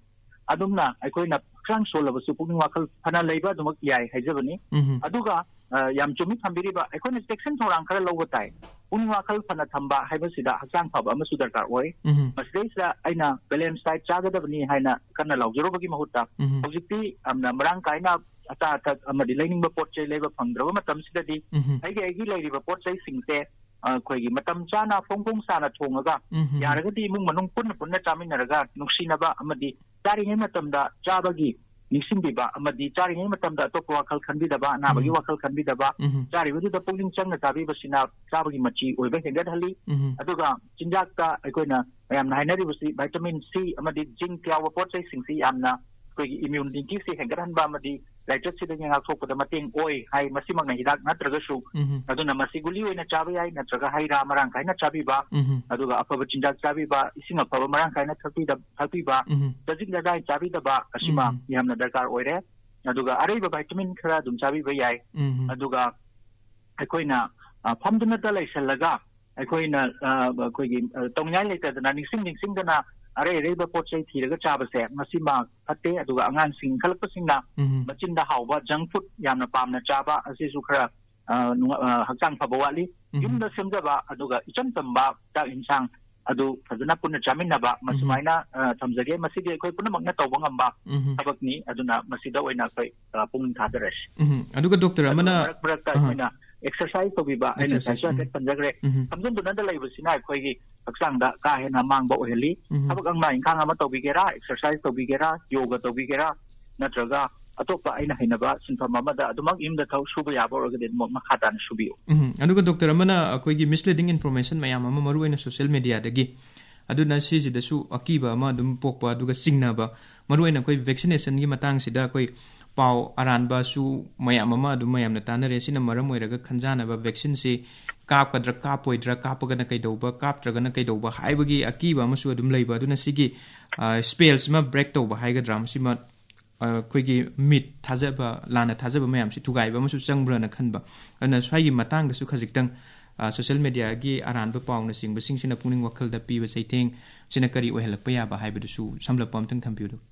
ꯑꯗꯨꯝꯅ ꯑꯩꯈꯣꯏꯅ ꯍꯛꯆꯥꯡ ꯁꯣꯜꯂꯕꯁꯨ ꯄꯨꯛꯅꯤꯡ ꯋꯥꯈꯜ ꯐꯅ ꯂꯩꯕ ꯑꯗꯨꯃꯛ ꯌꯥꯏ ꯍꯥꯏꯖꯕꯅꯤ꯫ ꯎꯝ꯫ ꯑꯗꯨꯒ, ꯑ, ꯌꯥꯝ ꯆꯨꯝꯃꯤ ꯊꯝꯕꯤꯔꯤꯕ, ꯑꯩꯈꯣꯏꯅ ꯆꯦꯛꯁꯤꯟ ꯊꯧꯔꯥꯡ ꯈꯔ ꯂꯧꯕ ꯇꯥꯏ꯫ ꯄꯨꯛꯅꯤꯡ ꯋꯥꯈꯜ ꯐꯅ ꯊꯝꯕ ꯍꯥꯏꯕꯁꯤꯗ ꯍꯛꯆꯥꯡ ꯐꯕ ꯑꯃꯁꯨ ꯗꯔꯀꯥꯔ ꯑꯣꯏ꯫ ꯎꯝ꯫ ꯃꯁꯤꯗꯩꯁꯤꯗ ꯑꯩꯅ ꯕꯦꯂꯦꯟꯁ ꯗꯥꯏꯠ ꯆꯥꯒꯗꯕꯅꯤ ꯍꯥꯏꯅ ꯀꯟꯅ ꯂꯥꯎꯖꯔꯨꯕꯒꯤ ꯃꯍꯨꯠꯇ, ꯎꯝ꯫ ꯍꯧꯖꯤꯛꯇꯤ ꯌꯥꯝꯅ ꯃꯔꯥꯡ ꯀꯥꯏꯅ ꯑꯆꯥ ꯑꯊꯛ ꯑꯃꯗꯤ ꯂꯩꯅꯤꯡꯕ ꯄꯣꯠ ꯆꯩ ꯂꯩꯕ ꯐꯪꯗ꯭ꯔꯕ ꯃꯇꯝꯁꯤꯗꯗꯤ, ꯎꯝ꯫ ꯑꯩꯒꯤ, ꯑꯩꯒꯤ ꯂꯩꯔꯤꯕ ꯄꯣꯠ ꯆꯩꯁꯤꯡꯁꯦ, ꯑ, ꯑꯩꯈꯣꯏꯒꯤ ꯃꯇꯝ ꯆꯥꯅ ꯐꯣꯡ ꯐꯣꯡ ꯁꯥꯅ ꯊꯣꯡꯉꯒ, ꯎꯝ꯫ ꯌꯥꯔꯒꯗꯤ ꯏꯃꯨꯡ ꯃꯅꯨꯡ ꯄꯨꯟꯅ ꯄꯨꯟꯅ ꯆꯥꯃꯤꯟꯅꯔꯒ ꯅꯨꯡꯁꯤꯅꯕ ꯑꯃꯗꯤ ꯆꯥꯔꯤꯉꯩ ꯃꯇꯝꯗ ꯆꯥꯕꯒꯤ ꯅꯤꯡꯁꯤꯡꯕꯤꯕ ꯑꯃꯗꯤ ꯆꯥꯔꯤꯉꯩ ꯃꯇꯝꯗ ꯑꯇꯣꯞꯄ ꯋꯥꯈꯜ ꯈꯟꯕꯤꯗꯕ, ꯑꯅꯥꯕꯒꯤ ꯎꯝ꯫ ꯋꯥꯈꯜ ꯈꯟꯕꯤꯗꯕ, ꯎꯝ꯫ ꯆꯥꯔꯤꯕꯗꯨꯗ ꯄꯨꯛꯅꯤꯡ ꯆꯪꯅ ꯆꯥꯕꯤꯕꯁꯤꯅ ꯆꯥꯕꯒꯤ ꯃꯆꯤ ꯑꯣꯏꯕ ꯍꯦꯟꯒꯠꯍꯜꯂꯤ꯫ ꯎꯝ꯫ ꯑꯗꯨꯒ ꯆꯤꯟꯖꯥꯛꯇ ꯑꯩꯈꯣꯏꯅ ꯃꯌꯥꯝꯅ ꯍꯥꯏꯅꯔꯤꯕꯁꯤ ꯚꯥꯏꯇꯥꯃꯤꯟ ꯁꯤ ꯑꯃꯗꯤ ꯖꯤꯡꯛ ꯌꯥꯎꯕ ꯄꯣꯠ ꯆꯩꯁꯤꯡꯁꯤ ꯌꯥꯝꯅ ꯑꯩꯈꯣꯏꯒꯤ ꯏꯝꯌꯨꯅꯤꯇꯤꯁꯤ ꯍꯦꯟꯒꯠꯍꯟꯕ ꯑꯃꯗꯤ ꯂꯥꯏꯆꯠꯁꯤꯗꯒꯤ ꯉꯥꯛꯊꯣꯛꯄꯗ ꯃꯇꯦꯡ ꯑꯣꯏ ꯍꯥꯏ꯫ ꯃꯁꯤꯃꯛꯅ ꯍꯤꯗꯥꯛ ꯅꯠꯇ꯭ꯔꯒꯁꯨ, ꯎꯝ꯫ ꯑꯗꯨꯅ ꯃꯁꯤ ꯒꯨꯂꯤ ꯑꯣꯏꯅ ꯆꯥꯕ ꯌꯥꯏ, ꯅꯠꯇ꯭ꯔꯒ ꯍꯩ ꯔꯥ ꯃꯔꯥꯡ ꯀꯥꯏꯅ ꯆꯥꯕꯤꯕ, ꯎꯝ꯫ ꯑꯗꯨꯒ ꯑꯐꯕ ꯆꯤꯟꯖꯥꯛ ꯆꯥꯕꯤꯕ, ꯏꯁꯤꯡ ꯑꯐꯕ ꯃꯔꯥꯡ ꯀꯥꯏꯅ ꯊꯛꯄꯤꯗ-, ꯊꯛꯄꯤꯕ, ꯎꯝ꯫ ꯆꯖꯤꯛ ꯆꯖꯥꯏ ꯆꯥꯕꯤꯗꯕ, ꯑꯁꯤꯃ ꯎꯝ꯫ ꯌꯥꯝꯅ ꯗꯔꯀꯥꯔ ꯑꯣꯏꯔꯦ꯫ ꯑꯗꯨꯒ ꯑꯔꯩꯕ ꯚꯥꯏꯇꯥꯃꯤꯟ ꯈꯔ ꯑꯗꯨꯝ ꯆꯥꯕꯤꯕ ꯌꯥꯏ꯫ ꯎꯝ꯫ ꯑꯗꯨꯒ ꯑꯩꯈꯣꯏꯅ, ꯑ, ꯐꯝꯗꯨꯅꯇ ꯂꯩꯁꯜꯂꯒ ꯑꯩꯈꯣꯏꯅ, ꯑ, ꯑꯩꯈꯣꯏꯒꯤ, ꯑ, ꯇꯧꯅꯤꯡꯉꯥꯏ ꯂꯩꯇꯗꯅ ꯅꯤꯡꯁꯤꯡ ꯅꯤꯡꯁꯤꯡꯗꯅ ꯑꯔꯩ ꯑꯔꯩꯕ ꯄꯣꯠ ꯆꯩ ꯊꯤꯔꯒ ꯆꯥꯕꯁꯦ ꯃꯁꯤꯃ ꯐꯠꯇꯦ꯫ ꯑꯗꯨꯒ ꯑꯉꯥꯡꯁꯤꯡ ꯏꯟꯈꯠꯂꯛꯄꯁꯤꯡꯅ ꯎꯝ꯫ ꯃꯆꯤꯟꯗ ꯍꯥꯎꯕ ꯖꯪꯛ ꯐꯨꯗ ꯌꯥꯝꯅ ꯄꯥꯝꯅ ꯆꯥꯕ ꯑꯁꯤꯁꯨ ꯈꯔ, ꯑ, ꯅꯨꯡꯉ-, ꯑ, ꯍꯛꯆꯥꯡ ꯐꯕ ꯋꯥꯠꯂꯤ꯫ ꯎꯝ꯫ ꯌꯨꯝꯗ ꯁꯦꯝꯖꯕ ꯑꯗꯨꯒ ꯏꯆꯝ ꯆꯝꯕ ꯆꯥꯛ ꯏꯟꯁꯥꯡ ꯑꯗꯨ ꯐꯖꯅ ꯄꯨꯟꯅ ꯆꯥꯃꯤꯟꯅꯕ, ꯎꯝ꯫ ꯃꯁꯨꯃꯥꯏꯅ, ꯑ, ꯊꯝꯖꯒꯦ꯫ ꯃꯁꯤꯗꯤ ꯑꯩꯈꯣꯏ ꯄꯨꯝꯅꯃꯛꯅ ꯇꯧꯕ ꯉꯝꯕ ꯎꯝ꯫ ꯊꯕꯛꯅꯤ꯫ ꯑꯗꯨꯅ ꯃꯁꯤꯗ ꯑꯣꯏꯅ ꯑꯩꯈꯣꯏ, ꯑ, ꯄꯨꯛꯅꯤꯡ ꯊꯥꯗꯔꯁꯤ꯫ ꯎꯝ꯫ ꯑꯗꯨꯒ ꯗꯣꯛꯇꯔ ꯑꯗꯨꯒ ꯑꯃꯅ ꯃꯔꯛ ꯃꯔꯛꯇ ꯑꯍꯥ꯫ ꯑꯩꯈꯣꯏꯅ ꯑꯦꯛꯁꯔꯁꯥꯏꯁ ꯇꯧꯕꯤꯕ, ꯑꯩꯅ ꯑꯦꯛꯁꯔꯁꯥꯏꯁ, ꯉꯁꯥꯏꯁꯨ ꯍꯥꯏꯐꯦꯠ ꯎꯝ꯫ ꯄꯟꯖꯈ꯭ꯔꯦ꯫ ꯎꯝ꯫ ꯐꯝꯖꯤꯟꯗꯨꯅꯗ ꯂꯩꯕꯁꯤꯅ ꯑꯩꯈꯣꯏꯒꯤ ꯍꯛꯆꯥꯡꯗ ꯀꯥ ꯍꯦꯟꯅ ꯃꯥꯡꯕ ꯑꯣꯏꯍꯜꯂꯤ꯫ ꯎꯝ꯫ ꯊꯕꯛ ꯑꯃ ꯏꯪꯈꯥꯡ ꯑꯃ ꯇꯧꯕꯤꯒꯦꯔꯥ, ꯑꯦꯛꯁꯔꯁꯥꯏꯁ ꯇꯧꯕꯤꯒꯦꯔꯥ, ꯌꯣꯒ ꯇꯧꯕꯤꯒꯦꯔꯥ, ꯅꯠꯇ꯭ꯔꯒ ꯑꯇꯣꯞꯄ ꯑꯩꯅ ꯍꯩꯅꯕ ꯁꯤꯟꯐꯝ ꯑꯃꯗ ꯑꯗꯨꯃꯛ ꯌꯨꯝꯗ ꯊꯕꯛ ꯁꯨꯕ ꯌꯥꯕ ꯑꯣꯏꯔꯒꯗꯤ ꯑꯗꯨꯃꯛ ꯃꯈꯥ ꯇꯥꯅ ꯁꯨꯕꯤꯌꯨ꯫ ꯎꯝ꯫ ꯑꯗꯨꯒ ꯗꯣꯛꯇꯔ ꯑꯃꯅ ꯑꯩꯈꯣꯏꯒꯤ ꯃꯤꯁꯂꯤꯗꯤꯡ ꯏꯟꯐꯣꯔꯃꯦꯁꯟ ꯃꯌꯥꯝ ꯑꯃ ꯃꯔꯨꯑꯣꯏꯅ ꯁꯣꯁꯤꯌꯦꯜ ꯃꯦꯗꯤꯌꯥꯗꯒꯤ, ꯑꯗꯨꯅ ꯁꯤꯁꯤꯗꯁꯨ ꯑꯀꯤꯕ ꯑꯃ ꯑꯗꯨꯝ ꯄꯣꯛꯄ, ꯑꯗꯨꯒ ꯆꯤꯡꯅꯕ, ꯃꯔꯨꯑꯣꯏꯅ ꯑꯩꯈꯣꯏ ꯚꯦꯛꯁꯤꯅꯦꯁꯟꯒꯤ ꯃꯇꯥꯡꯁꯤꯗ ꯑꯩꯈꯣꯏ ꯄꯥꯎ ꯑꯔꯥꯟꯕꯁꯨ ꯃꯌꯥꯝ ꯑꯃ ꯑꯗꯨꯝ ꯃꯌꯥꯝꯅ ꯇꯥꯟꯅꯔꯦ꯫ ꯁꯤꯅ ꯃꯔꯝ ꯑꯣꯏꯔꯒ ꯈꯟꯖꯥꯅꯕ, ꯚꯦꯛꯁꯤꯟꯁꯤ ꯀꯥꯞꯀꯗ꯭ꯔꯥ ꯀꯥꯞꯄꯣꯏꯗ꯭ꯔꯥ, ꯀꯥꯞꯄꯒꯅ ꯀꯩꯗꯧꯕ, ꯀꯥꯞꯇ꯭ꯔꯒꯅ ꯀꯩꯗꯧꯕ ꯍꯥꯏꯕꯒꯤ ꯑꯀꯤꯕ ꯑꯃꯁꯨ ꯑꯗꯨꯝ ꯂꯩꯕ꯫ ꯑꯗꯨꯅ ꯁꯤꯒꯤ, ꯑ, ꯁ꯭ꯄꯦꯜꯁꯤꯃ ꯕ꯭ꯔꯦꯛ ꯇꯧꯕ ꯍꯥꯏꯒꯗ꯭ꯔꯥ, ꯃꯁꯤꯃ, ꯑ, ꯑꯩꯈꯣꯏꯒꯤ ꯃꯤꯠ ꯊꯥꯖꯕ, ꯂꯥꯟꯅ ꯊꯥꯖꯕ ꯃꯌꯥꯝꯁꯤ ꯊꯨꯒꯥꯏꯕ ꯑꯃꯁꯨ ꯆꯪꯕ꯭ꯔꯥꯅ ꯈꯟꯕ꯫ ꯑꯗꯨꯅ ꯁ꯭ꯋꯥꯏꯒꯤ ꯃꯇꯥꯡꯗꯁꯨ ꯈꯖꯤꯛꯇꯪ, ꯑ, social mediaꯒꯤ ꯑꯔꯥꯟꯕ ꯄꯥꯎꯅꯆꯤꯡꯕꯁꯤꯡꯁꯤꯅ ꯄꯨꯛꯅꯤꯡ ꯋꯥꯈꯜꯗ ꯄꯤꯕ ꯆꯩꯊꯦꯡ ꯁꯤꯅ ꯀꯔꯤ ꯑꯣꯏꯍꯜꯂꯛꯄ ꯌꯥꯕ ꯍꯥꯏꯕꯗꯨꯁꯨ ꯁꯝꯂꯞꯄ ꯑꯃꯇꯪ ꯊꯝꯕꯤꯌꯨ, ꯗꯣꯛꯇꯔ꯫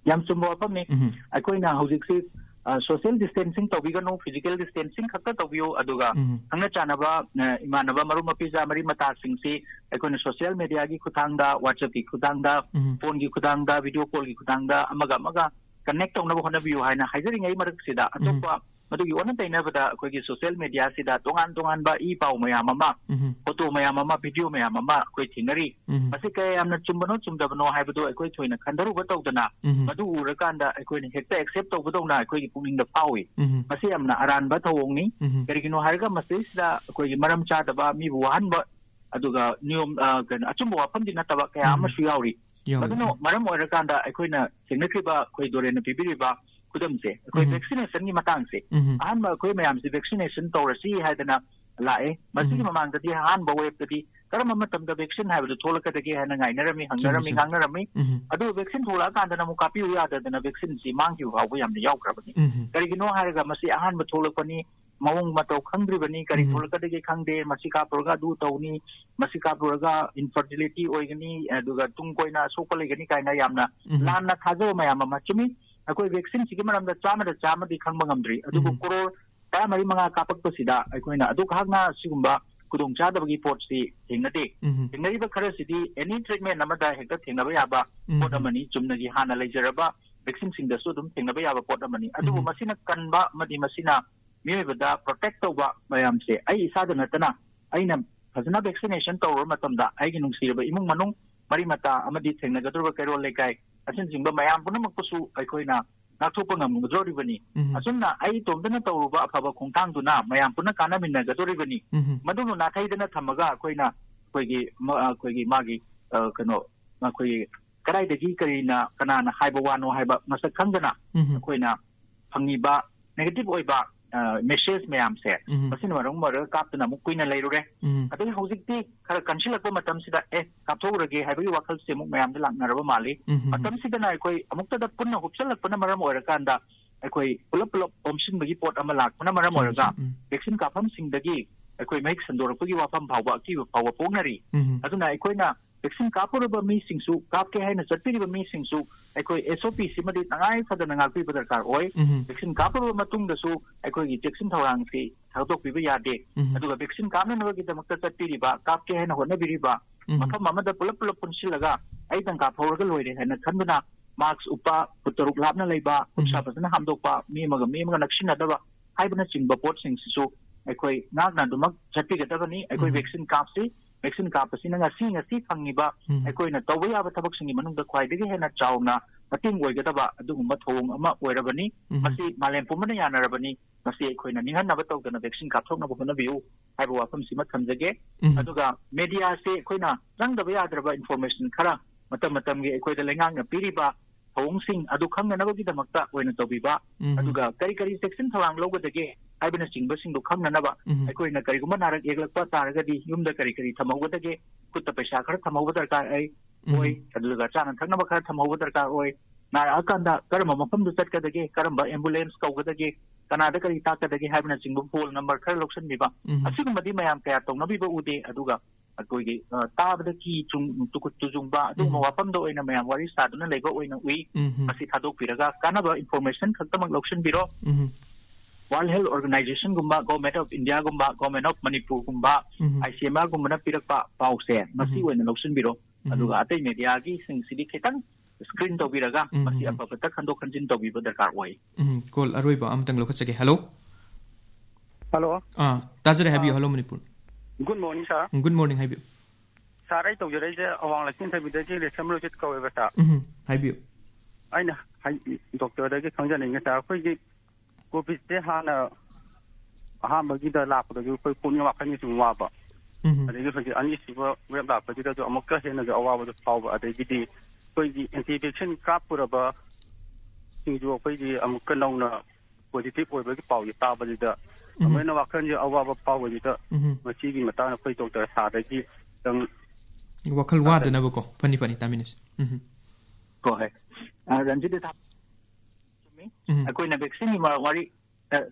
ꯌꯥꯝ ꯆꯨꯝꯕ ꯋꯥꯐꯝꯅꯤ꯫ ꯎꯝ꯫ ꯑꯩꯈꯣꯏꯅ ꯍꯧꯖꯤꯛꯁꯤ, ꯑ, social distancing ꯇꯧꯕꯤꯒꯅꯨ, physical distancing ꯈꯛꯇ ꯇꯧꯕꯤꯌꯨ, ꯑꯗꯨꯒ ꯎꯝ꯫ ꯈꯪꯅ ꯆꯥꯟꯅꯕ, ꯑ, ꯏꯃꯥꯟꯅꯕ ꯃꯔꯨꯞ ꯃꯄꯤꯖꯥ ꯃꯔꯤ ꯃꯇꯥꯁꯤꯡꯁꯤ ꯑꯩꯈꯣꯏꯅ social mediaꯒꯤ ꯈꯨꯠꯊꯥꯡꯗ, WhatsAppꯀꯤ ꯈꯨꯠꯊꯥꯡꯗ, ꯎꯝ꯫ phoneꯒꯤ ꯈꯨꯠꯊꯥꯡꯗ, video callꯒꯤ ꯈꯨꯠꯊꯥꯡꯗ ꯑꯃꯒ ꯑꯃꯒ connect ꯇꯧꯅꯕ ꯍꯣꯠꯅꯕꯤꯌꯨ ꯍꯥꯏꯅ ꯍꯥꯏꯖꯔꯤꯉꯩ ꯃꯔꯛꯁꯤꯗ ꯎꯝ꯫ ꯑꯇꯣꯞꯄ ꯃꯗꯨꯒꯤ ꯑꯣꯟꯅ ꯇꯩꯅꯕꯗ ꯑꯩꯈꯣꯏꯒꯤ social mediaꯁꯤꯗ ꯇꯣꯉꯥꯟ ꯇꯣꯉꯥꯟꯕ ꯏ ꯄꯥꯎ ꯃꯌꯥꯝ ꯑꯃ, ꯎꯝ꯫ photo ꯃꯌꯥꯝ ꯑꯃ, video ꯃꯌꯥꯝ ꯑꯃ ꯑꯩꯈꯣꯏ ꯊꯦꯡꯅꯔꯤ꯫ ꯎꯝ꯫ ꯃꯁꯤ ꯀꯌꯥ ꯌꯥꯝꯅ ꯆꯨꯝꯕꯅꯣ ꯆꯨꯝꯗꯕꯅꯣ ꯍꯥꯏꯕꯗꯨ ꯑꯩꯈꯣꯏ ꯊꯣꯏꯅ ꯈꯟꯊꯔꯨꯕ ꯇꯧꯗꯅ ꯎꯝ꯫ ꯃꯗꯨ ꯎꯔꯀꯥꯟꯗ ꯑꯩꯈꯣꯏꯅ ꯍꯦꯛꯇ accept ꯇꯧꯕꯗꯧꯅ ꯑꯩꯈꯣꯏꯒꯤ ꯄꯨꯛꯅꯤꯡꯗ ꯐꯥꯎꯏ꯫ ꯎꯝ꯫ ꯃꯁꯤ ꯌꯥꯝꯅ ꯑꯔꯥꯟꯕ ꯊꯧꯑꯣꯡꯅꯤ꯫ ꯎꯝ꯫ ꯀꯔꯤꯒꯤꯅꯣ ꯍꯥꯏꯔꯒ ꯃꯁꯤꯗꯩꯁꯤꯗ ꯑꯩꯈꯣꯏꯒꯤ ꯃꯔꯝ ꯆꯥꯗꯕ, ꯃꯤꯕꯨ ꯋꯥꯍꯟꯕ, ꯑꯗꯨꯒ ꯅꯤꯌꯣꯝ, ꯑ, ꯀꯩꯅꯣ, ꯑꯆꯨꯝꯕ ꯋꯥꯐꯝꯗꯤ ꯅꯠꯇꯕ ꯀꯌꯥ ꯎꯝ꯫ ꯑꯃꯁꯨ ꯌꯥꯎꯔꯤ꯫ ꯌꯥꯎꯔꯤ꯫ ꯃꯗꯨꯅ ꯃꯔꯝ ꯑꯣꯏꯔꯀꯥꯟꯗ ꯑꯩꯈꯣꯏꯅ ꯊꯦꯡꯅꯈ꯭ꯔꯤꯕ, ꯑꯩꯈꯣꯏ ꯗꯣꯔꯦꯟꯅ ꯄꯤꯕꯤꯔꯤꯕ ꯈꯨꯗꯝꯁꯦ, ꯑꯩꯈꯣꯏ ꯎꯝ꯫ vaccinationꯒꯤ ꯃꯇꯥꯡꯁꯦ, ꯎꯝ꯫ ꯑꯍꯥꯟꯕ ꯑꯩꯈꯣꯏ ꯃꯌꯥꯝꯁꯦ vaccination ꯇꯧꯔꯁꯤ ꯍꯥꯏꯗꯅ ꯂꯥꯛꯑꯦ꯫ ꯃꯁꯤꯒꯤ ꯎꯝ꯫ ꯃꯃꯥꯡꯗꯗꯤ ꯑꯍꯥꯟꯕ waveꯇꯗꯤ ꯀꯔꯝꯕ ꯃꯇꯝꯗ vaccine ꯍꯥꯏꯕꯗꯨ ꯊꯣꯛꯂꯛꯀꯗꯒꯦ ꯍꯥꯏꯅ ꯉꯥꯏꯅꯔꯝꯃꯤ, ꯍꯪꯅꯔꯝꯃꯤ, ꯆꯨꯝꯃꯤ, ꯆꯨꯝꯃꯤ꯫ ꯉꯥꯡꯅꯔꯝꯃꯤ꯫ ꯎꯝ꯫ ꯑꯗꯨ vaccine ꯊꯣꯛꯂꯛꯑꯀꯥꯟꯗꯅ ꯑꯃꯨꯛ ꯀꯥꯞꯄꯤꯌꯨ ꯌꯥꯗꯗꯅ vaccineꯁꯤ ꯃꯥꯡꯈꯤꯕ ꯐꯥꯎꯕ ꯌꯥꯝꯅ ꯌꯥꯎꯈ꯭ꯔꯕꯅꯤ꯫ ꯎꯝ꯫ ꯀꯔꯤꯒꯤꯅꯣ ꯍꯥꯏꯔꯒ ꯃꯁꯤ ꯑꯍꯥꯟꯕ ꯊꯣꯛꯂꯛꯄꯅꯤ, ꯃꯑꯣꯡ ꯃꯇꯧ ꯈꯪꯗ꯭ꯔꯤꯕꯅꯤ, ꯀꯔꯤ ꯎꯝ꯫ ꯊꯣꯛꯂꯛꯀꯗꯒꯦ ꯈꯪꯗꯦ, ꯃꯁꯤ ꯀꯥꯞꯄꯨꯔꯒ ꯑꯗꯨ ꯇꯧꯅꯤ, ꯃꯁꯤ ꯀꯥꯞꯄꯨꯔꯒ infertility ꯑꯣꯏꯒꯅꯤ, ꯑꯗꯨꯒ ꯇꯨꯡ ꯀꯣꯏꯅ ꯑꯁꯣꯛꯄ ꯂꯩꯒꯅꯤ ꯀꯥꯏꯅ ꯌꯥꯝꯅ ꯎꯝ꯫ ꯂꯥꯟꯅ ꯊꯥꯖꯕ ꯃꯌꯥꯝ ꯑꯃ꯫ ꯆꯨꯝꯃꯤ, ꯑꯩꯈꯣꯏ vaccineꯁꯤꯒꯤ ꯃꯔꯝꯗ ꯆꯥꯝꯃꯗ ꯆꯥꯝꯃꯗꯤ ꯈꯪꯕ ꯉꯝꯗ꯭ꯔꯤ, ꯑꯗꯨꯕꯨ ꯎꯝ꯫ ꯀ꯭ꯔꯣꯔ ꯇꯔꯥꯃꯔꯤ ꯃꯉꯥ ꯀꯥꯞꯄꯛꯄꯁꯤꯗ ꯑꯩꯈꯣꯏꯅ ꯑꯗꯨꯛ ꯍꯥꯛꯅ ꯁꯤꯒꯨꯝꯕ ꯈꯨꯗꯣꯡꯆꯥꯗꯕꯒꯤ ꯄꯣꯠꯁꯤ ꯊꯦꯡꯅꯗꯦ꯫ ꯎꯝ꯫ ꯊꯦꯡꯅꯔꯤꯕ ꯈꯔꯁꯤꯗꯤ any treatment ꯑꯃꯗ ꯍꯦꯛꯇ ꯊꯦꯡꯅꯕ ꯌꯥꯕ ꯎꯝ꯫ ꯄꯣꯠ ꯑꯃꯅꯤ, ꯆꯨꯝꯅꯒꯤ ꯍꯥꯟꯅ ꯂꯩꯖꯔꯕ vaccineꯁꯤꯡꯗꯁꯨ ꯑꯗꯨꯝ ꯊꯦꯡꯅꯕ ꯌꯥꯕ ꯄꯣꯠ ꯑꯃꯅꯤ꯫ ꯑꯗꯨꯕꯨ ꯎꯝ꯫ ꯃꯁꯤꯅ ꯀꯟꯕ ꯑꯃꯗꯤ ꯃꯁꯤꯅ ꯃꯤꯑꯣꯏꯕꯗ protect ꯇꯧꯕ ꯃꯌꯥꯝꯁꯦ ꯑꯩ ꯏꯁꯥꯗ ꯅꯠꯇꯅ ꯑꯩꯅ ꯐꯖꯅ vaccination ꯇꯧꯔꯨꯕ ꯃꯇꯝꯗ ꯑꯩꯒꯤ ꯅꯨꯡꯁꯤꯔꯕ ꯏꯃꯨꯡ ꯃꯅꯨꯡ, ꯃꯔꯤ ꯃꯇꯥ ꯑꯃꯗꯤ ꯊꯦꯡꯅꯒꯗꯧꯔꯤꯕ ꯀꯩꯔꯣꯜ ꯂꯩꯀꯥꯏ ꯑꯁꯤꯅꯆꯤꯡꯕ ꯃꯌꯥꯝ ꯄꯨꯝꯅꯃꯛꯄꯨꯁꯨ ꯑꯩꯈꯣꯏꯅ ꯉꯥꯛꯊꯣꯛꯄ ꯉꯝꯒꯗꯧꯔꯤꯕꯅꯤ꯫ ꯎꯝ꯫ ꯑꯁꯨꯝꯅ ꯑꯩ ꯏꯇꯣꯝꯇꯅ ꯇꯧꯔꯨꯕ ꯑꯐꯕ ꯈꯣꯡꯊꯥꯡꯗꯨꯅ ꯃꯌꯥꯝ ꯄꯨꯟꯅ ꯀꯥꯟꯅꯃꯤꯟꯅꯒꯗꯧꯔꯤꯕꯅꯤ꯫ ꯎꯝ꯫ ꯃꯗꯨꯕꯨ ꯅꯥꯊꯩꯗꯅ ꯊꯝꯃꯒ ꯑꯩꯈꯣꯏꯅ ꯑꯩꯈꯣꯏꯒꯤ ꯃ-, ꯑꯩꯈꯣꯏꯒꯤ ꯃꯥꯒꯤ, ꯑ, ꯀꯩꯅꯣ, ꯑꯩꯈꯣꯏꯒꯤ ꯀꯗꯥꯏꯗꯒꯤ ꯀꯔꯤꯅ ꯀꯅꯥꯅ ꯍꯥꯏꯕ ꯋꯥꯅꯣ ꯍꯥꯏꯕ ꯃꯁꯛ ꯈꯪꯗꯅ ꯎꯝ꯫ ꯑꯩꯈꯣꯏꯅ ꯐꯪꯉꯤꯕ negative ꯑꯣꯏꯕ, ꯑ, message ꯃꯌꯥꯝꯁꯦ ꯎꯝ꯫ ꯃꯁꯤꯅ ꯃꯔꯝ ꯑꯣꯏꯔꯒ ꯀꯥꯞꯇꯅ ꯑꯃꯨꯛ ꯀꯨꯏꯅ ꯂꯩꯔꯨꯔꯦ꯫ ꯎꯝ꯫ ꯑꯗꯒꯤ ꯍꯧꯖꯤꯛꯇꯤ ꯈꯔ ꯀꯟꯁꯤꯜꯂꯛꯄ ꯃꯇꯝꯁꯤꯗ, "ꯑꯦ, ꯀꯥꯞꯊꯣꯛꯎꯔꯒꯦ" ꯍꯥꯏꯕꯒꯤ ꯋꯥꯈꯜꯁꯦ ꯑꯃꯨꯛ ꯃꯌꯥꯝꯗ ꯂꯥꯛꯅꯔꯕ ꯃꯥꯜꯂꯤ꯫ ꯎꯝ꯫ ꯃꯇꯝꯁꯤꯗꯅ ꯑꯩꯈꯣꯏ ꯑꯃꯨꯛꯇꯗ ꯄꯨꯟꯅ ꯍꯨꯞꯆꯜꯂꯛꯄꯅ ꯃꯔꯝ ꯑꯣꯏꯔꯀꯥꯟꯗ ꯑꯩꯈꯣꯏ ꯄꯨꯂꯞ ꯄꯨꯂꯞ ꯑꯣꯝꯁꯤꯟꯕꯒꯤ ꯄꯣꯠ ꯑꯃ ꯂꯥꯛꯄꯅ ꯃꯔꯝ ꯆꯨꯝꯃꯤ, ꯑꯣꯏꯔꯒ ꯆꯨꯝꯃꯤ꯫ ꯎꯝ꯫ Vaccine ꯀꯥꯞꯐꯝꯁꯤꯡꯗꯒꯤ ꯑꯩꯈꯣꯏ ꯃꯍꯤꯛ ꯁꯟꯗꯣꯔꯛꯄꯒꯤ ꯋꯥꯐꯝ ꯐꯥꯎꯕ, ꯑꯀꯤꯕ ꯐꯥꯎꯕ ꯄꯣꯛꯅꯔꯤ꯫ ꯎꯝ꯫ ꯑꯗꯨꯅ ꯑꯩꯈꯣꯏꯅ vaccine ꯀꯥꯞꯄꯨꯔꯕ ꯃꯤꯁꯤꯡꯁꯨ, ꯀꯥꯞꯀꯦ ꯍꯥꯏꯅ ꯆꯠꯄꯤꯔꯤꯕ ꯃꯤꯁꯤꯡꯁꯨ ꯑꯩꯈꯣꯏ S O P ꯁꯤꯃꯗꯤ ꯇꯉꯥꯏ ꯐꯗꯅ ꯉꯥꯛꯄꯤꯕ ꯗꯔꯀꯥꯔ ꯑꯣꯏ꯫ ꯎꯝ꯫ Vaccine ꯀꯥꯞꯄꯨꯔꯕ ꯃꯇꯨꯡꯗꯁꯨ ꯑꯩꯈꯣꯏꯒꯤ ꯆꯦꯛꯁꯤꯟ ꯊꯧꯔꯥꯡꯁꯤ ꯊꯥꯗꯣꯛꯄꯤꯕ ꯌꯥꯗꯦ꯫ ꯎꯝ꯫ ꯑꯗꯨꯒ vaccine ꯀꯥꯞꯅꯅꯕꯒꯤꯗꯃꯛꯇ ꯆꯠꯄꯤꯔꯤꯕ, ꯀꯥꯞꯀꯦ ꯍꯥꯏꯅ ꯍꯣꯠꯅꯕꯤꯔꯤꯕ, ꯎꯝ꯫ ꯃꯐꯝ ꯑꯃꯗ ꯄꯨꯂꯞ ꯄꯨꯂꯞ ꯄꯨꯟꯁꯤꯜꯂꯒ ꯑꯩꯗꯪ ꯀꯥꯞꯍꯧꯔꯒ ꯂꯣꯏꯔꯦ ꯍꯥꯏꯅ ꯈꯟꯗꯨꯅ mask ꯎꯞꯄ, ꯐꯨꯠ ꯇꯔꯨꯛ ꯂꯥꯞꯅ ꯂꯩꯕ, ꯈꯨꯠ ꯁꯥ ꯎꯝ꯫ ꯐꯖꯅ ꯍꯥꯝꯗꯣꯛꯄ, ꯃꯤ ꯑꯃꯒ ꯃꯤ ꯑꯃꯒ ꯅꯛꯁꯤꯟꯅꯗꯕ ꯍꯥꯏꯕꯅꯆꯤꯡꯕ ꯄꯣꯠꯁꯤꯡꯁꯤꯁꯨ ꯑꯩꯈꯣꯏ ꯉꯥꯛꯅ ꯑꯗꯨꯃꯛ ꯆꯠꯄꯤꯒꯗꯕꯅꯤ꯫ ꯑꯩꯈꯣꯏ ꯎꯝ꯫ Vaccine ꯀꯥꯞꯁꯤ꯫ Vaccine ꯀꯥꯞꯄꯁꯤꯅ ꯉꯁꯤ, ꯉꯁꯤ ꯐꯪꯉꯤꯕ ꯎꯝ꯫ ꯑꯩꯈꯣꯏꯅ ꯇꯧꯕ ꯌꯥꯕ ꯊꯕꯛꯁꯤꯡꯒꯤ ꯃꯅꯨꯡꯗ ꯈ꯭ꯋꯥꯏꯗꯒꯤ ꯍꯦꯟꯅ ꯆꯥꯎꯅ ꯃꯇꯦꯡ ꯑꯣꯏꯒꯗꯕ ꯑꯗꯨꯒꯨꯝꯕ ꯊꯧꯑꯣꯡ ꯑꯃ ꯑꯣꯏꯔꯕꯅꯤ꯫ ꯎꯝ꯫ ꯃꯁꯤ ꯃꯥꯂꯦꯝ ꯄꯨꯝꯕꯅ ꯌꯥꯅꯔꯕꯅꯤ꯫ ꯃꯁꯤ ꯑꯩꯈꯣꯏꯅ ꯅꯤꯡꯍꯟꯅꯕ ꯇꯧꯗꯅ vaccine ꯀꯥꯞꯊꯣꯛꯅꯕ ꯍꯣꯠꯅꯕꯤꯌꯨ ꯍꯥꯏꯕ ꯋꯥꯐꯝꯁꯤꯃ ꯊꯝꯖꯒꯦ꯫ ꯎꯝ꯫ ꯑꯗꯨꯒ mediaꯁꯦ ꯑꯩꯈꯣꯏꯅ ꯆꯪꯗꯕ ꯌꯥꯗ꯭ꯔꯕ information ꯈꯔ, ꯃꯇꯝ ꯃꯇꯝꯒꯤ ꯑꯩꯈꯣꯏꯗ ꯂꯩꯉꯥꯛꯅ ꯄꯤꯔꯤꯕ ꯊꯧꯑꯣꯡꯁꯤꯡ ꯑꯗꯨ ꯈꯪꯅꯅꯕꯒꯤꯗꯃꯛꯇ ꯑꯣꯏꯅ ꯇꯧꯕꯤꯕ, ꯎꯝ꯫ ꯑꯗꯨꯒ ꯀꯔꯤ ꯀꯔꯤ ꯆꯦꯛꯁꯤꯟ ꯊꯧꯔꯥꯡ ꯂꯧꯒꯗꯒꯦ ꯍꯥꯏꯕꯅꯆꯤꯡꯕꯁꯤꯡꯗꯨ ꯈꯪꯅꯅꯕ ꯎꯝ꯫ ꯑꯩꯈꯣꯏꯅ ꯀꯔꯤꯒꯨꯝꯕ ꯅꯥꯔꯛ ꯌꯦꯛꯂꯛꯄ ꯇꯥꯔꯒꯗꯤ ꯌꯨꯝꯗ ꯀꯔꯤ ꯀꯔꯤ ꯊꯝꯍꯧꯒꯗꯒꯦ, ꯈꯨꯠꯇ ꯄꯩꯁꯥ ꯈꯔ ꯊꯝꯍꯧꯕ ꯗꯔꯀꯥꯔ ꯑꯣꯏ, ꯎꯝ꯫ ꯑꯣꯏ, ꯑꯗꯨꯒ ꯆꯥꯅ ꯊꯛꯅꯕ ꯈꯔ ꯊꯝꯍꯧꯕ ꯗꯔꯀꯥꯔ ꯑꯣꯏ, ꯅꯥꯔꯛꯑꯀꯥꯟꯗ ꯀꯔꯝꯕ ꯃꯐꯝꯗ ꯆꯠꯀꯗꯒꯦ, ꯀꯔꯝꯕ ambulance ꯀꯧꯒꯗꯒꯦ, ꯀꯅꯥꯗ ꯀꯔꯤ ꯇꯥꯛꯀꯗꯒꯦ ꯍꯥꯏꯕꯅꯆꯤꯡꯕ phone number ꯈꯔ ꯂꯧꯁꯤꯟꯕꯤꯕ, ꯎꯝ꯫ ꯑꯁꯤꯒꯨꯝꯕꯗꯤ ꯃꯌꯥꯝ ꯀꯌꯥ ꯇꯧꯅꯕꯤꯕ ꯎꯗꯦ꯫ ꯑꯗꯨꯒ ꯑꯩꯈꯣꯏꯒꯤ, ꯑ, ꯇꯥꯕꯗ ꯀꯤ ꯆꯨꯡ-, ꯇꯨꯀꯨꯠ ꯇꯨꯖꯨꯡꯕ ꯑꯗꯨꯒꯨꯝꯕ ꯎꯝ꯫ ꯋꯥꯐꯝꯗ ꯑꯣꯏꯅ ꯃꯌꯥꯝ ꯋꯥꯔꯤ ꯁꯥꯗꯨꯅ ꯂꯩꯕ ꯑꯣꯏꯅ ꯎꯏ꯫ ꯎꯝ꯫ ꯃꯁꯤ ꯊꯥꯗꯣꯛꯄꯤꯔꯒ ꯀꯥꯟꯅꯕ information ꯈꯛꯇꯃꯛ ꯂꯧꯁꯤꯟꯕꯤꯔꯣ꯫ ꯎꯝ꯫ World Health Organizationꯒꯨꯝꯕ, Government of Indiaꯒꯨꯝꯕ, Government of ꯃꯅꯤꯄꯨꯔꯒꯨꯝꯕ, ꯎꯝ꯫ ICMRꯒꯨꯝꯕꯅ ꯄꯤꯔꯛꯄ ꯄꯥꯎꯁꯦ ꯃꯁꯤ ꯎꯝ꯫ ꯑꯣꯏꯅ ꯂꯧꯁꯤꯟꯕꯤꯔꯣ꯫ ꯎꯝ꯫ ꯑꯗꯨꯒ ꯑꯇꯩ mediaꯒꯤꯁꯤꯡꯁꯤꯗꯤ ꯈꯤꯇꯪ screen ꯇꯧꯕꯤꯔꯒ ꯎꯝ꯫ ꯃꯁꯤ ꯑꯐꯕꯇ ꯈꯟꯗꯣꯛ ꯈꯟꯖꯤꯟ ꯇꯧꯕꯤꯕ ꯗꯔꯀꯥꯔ ꯑꯣꯏ꯫ ꯎꯝ꯫ Call ꯑꯔꯣꯏꯕ ꯑꯃꯇꯪ ꯂꯧꯈꯠꯆꯒꯦ꯫ Hello꯫ Hello꯫ ꯑꯥ, ꯇꯥꯖꯔꯦ, ꯍꯥꯏꯕꯤꯌꯨ꯫ ꯑꯥ꯫ Hello Manipur. Good morning, sir꯫ ꯎꯝ, good morning, ꯍꯥꯏꯕꯤꯌꯨ꯫ Sir, ꯑꯩ ꯇꯧꯖꯔꯛꯏꯁꯦ ꯑꯋꯥꯡ ꯂꯩꯆꯤꯟꯊꯕꯤꯗꯒꯤ ꯔꯦꯁꯝ ꯔꯣꯖꯤꯠ ꯀꯧꯋꯦꯕ, sir꯫ ꯎꯝ, ꯍꯥꯏꯕꯤꯌꯨ꯫ ꯑꯩꯅ ꯍꯥꯏ-, doctorꯗꯒꯤ ꯈꯪꯖꯅꯤꯡꯉꯦ, sir꯫ ꯑꯩꯈꯣꯏꯒꯤ COVIDꯁꯦ ꯍꯥꯟꯅ ꯑꯍꯥꯟꯕꯒꯤꯗ ꯂꯥꯛꯄꯗꯁꯨ ꯑꯩꯈꯣꯏ ꯄꯨꯛꯅꯤꯡ ꯋꯥꯈꯜꯒꯤ ꯁꯨꯝ ꯋꯥꯕ꯫ ꯎꯝ꯫ ꯑꯗꯒꯤ ꯍꯧꯖꯤꯛ ꯑꯅꯤꯁꯨꯕ wave ꯂꯥꯛꯄꯁꯤꯗꯁꯨ ꯑꯃꯨꯛꯀ ꯍꯦꯟꯅꯁꯨ ꯑꯋꯥꯕꯗꯨ ꯐꯥꯎꯕ꯫ ꯑꯗꯒꯤꯗꯤ ꯑꯩꯈꯣꯏꯒꯤ anti vaccine ꯀꯥꯞꯄꯨꯔꯕꯁꯤꯡꯁꯨ ꯑꯩꯈꯣꯏꯒꯤ ꯑꯃꯨꯛꯀ ꯅꯧꯅ positive ꯑꯣꯏꯕꯒꯤ ꯄꯥꯎꯁꯦ ꯇꯥꯕꯁꯤꯗ ꯎꯝ꯫ ꯑꯃꯨꯛ ꯍꯦꯟꯅ ꯋꯥꯈꯜꯁꯦ ꯑꯋꯥꯕ ꯐꯥꯎꯕꯁꯤꯗ ꯎꯝ꯫ ꯃꯁꯤꯒꯤ ꯃꯇꯥꯡꯗ ꯑꯩꯈꯣꯏ doctor sirꯗꯒꯤ ꯈꯤꯇꯪ ꯋꯥꯈꯜ ꯇꯥꯖꯅꯤꯡ- ꯋꯥꯗꯅꯕꯀꯣ꯫ ꯐꯅꯤ, ꯐꯅꯤ, ꯇꯥꯃꯤꯟꯅꯁꯤ꯫ ꯎꯝ꯫ ꯍꯣꯏ, ꯍꯣꯏ꯫ ꯑ, ꯔꯟꯖꯤꯠ ꯊꯥ-, ꯆꯨꯝꯃꯤ꯫ ꯎꯝ꯫ ꯑꯩꯈꯣꯏꯅ vaccineꯒꯤ ꯃꯔꯝ ꯋꯥꯔꯤ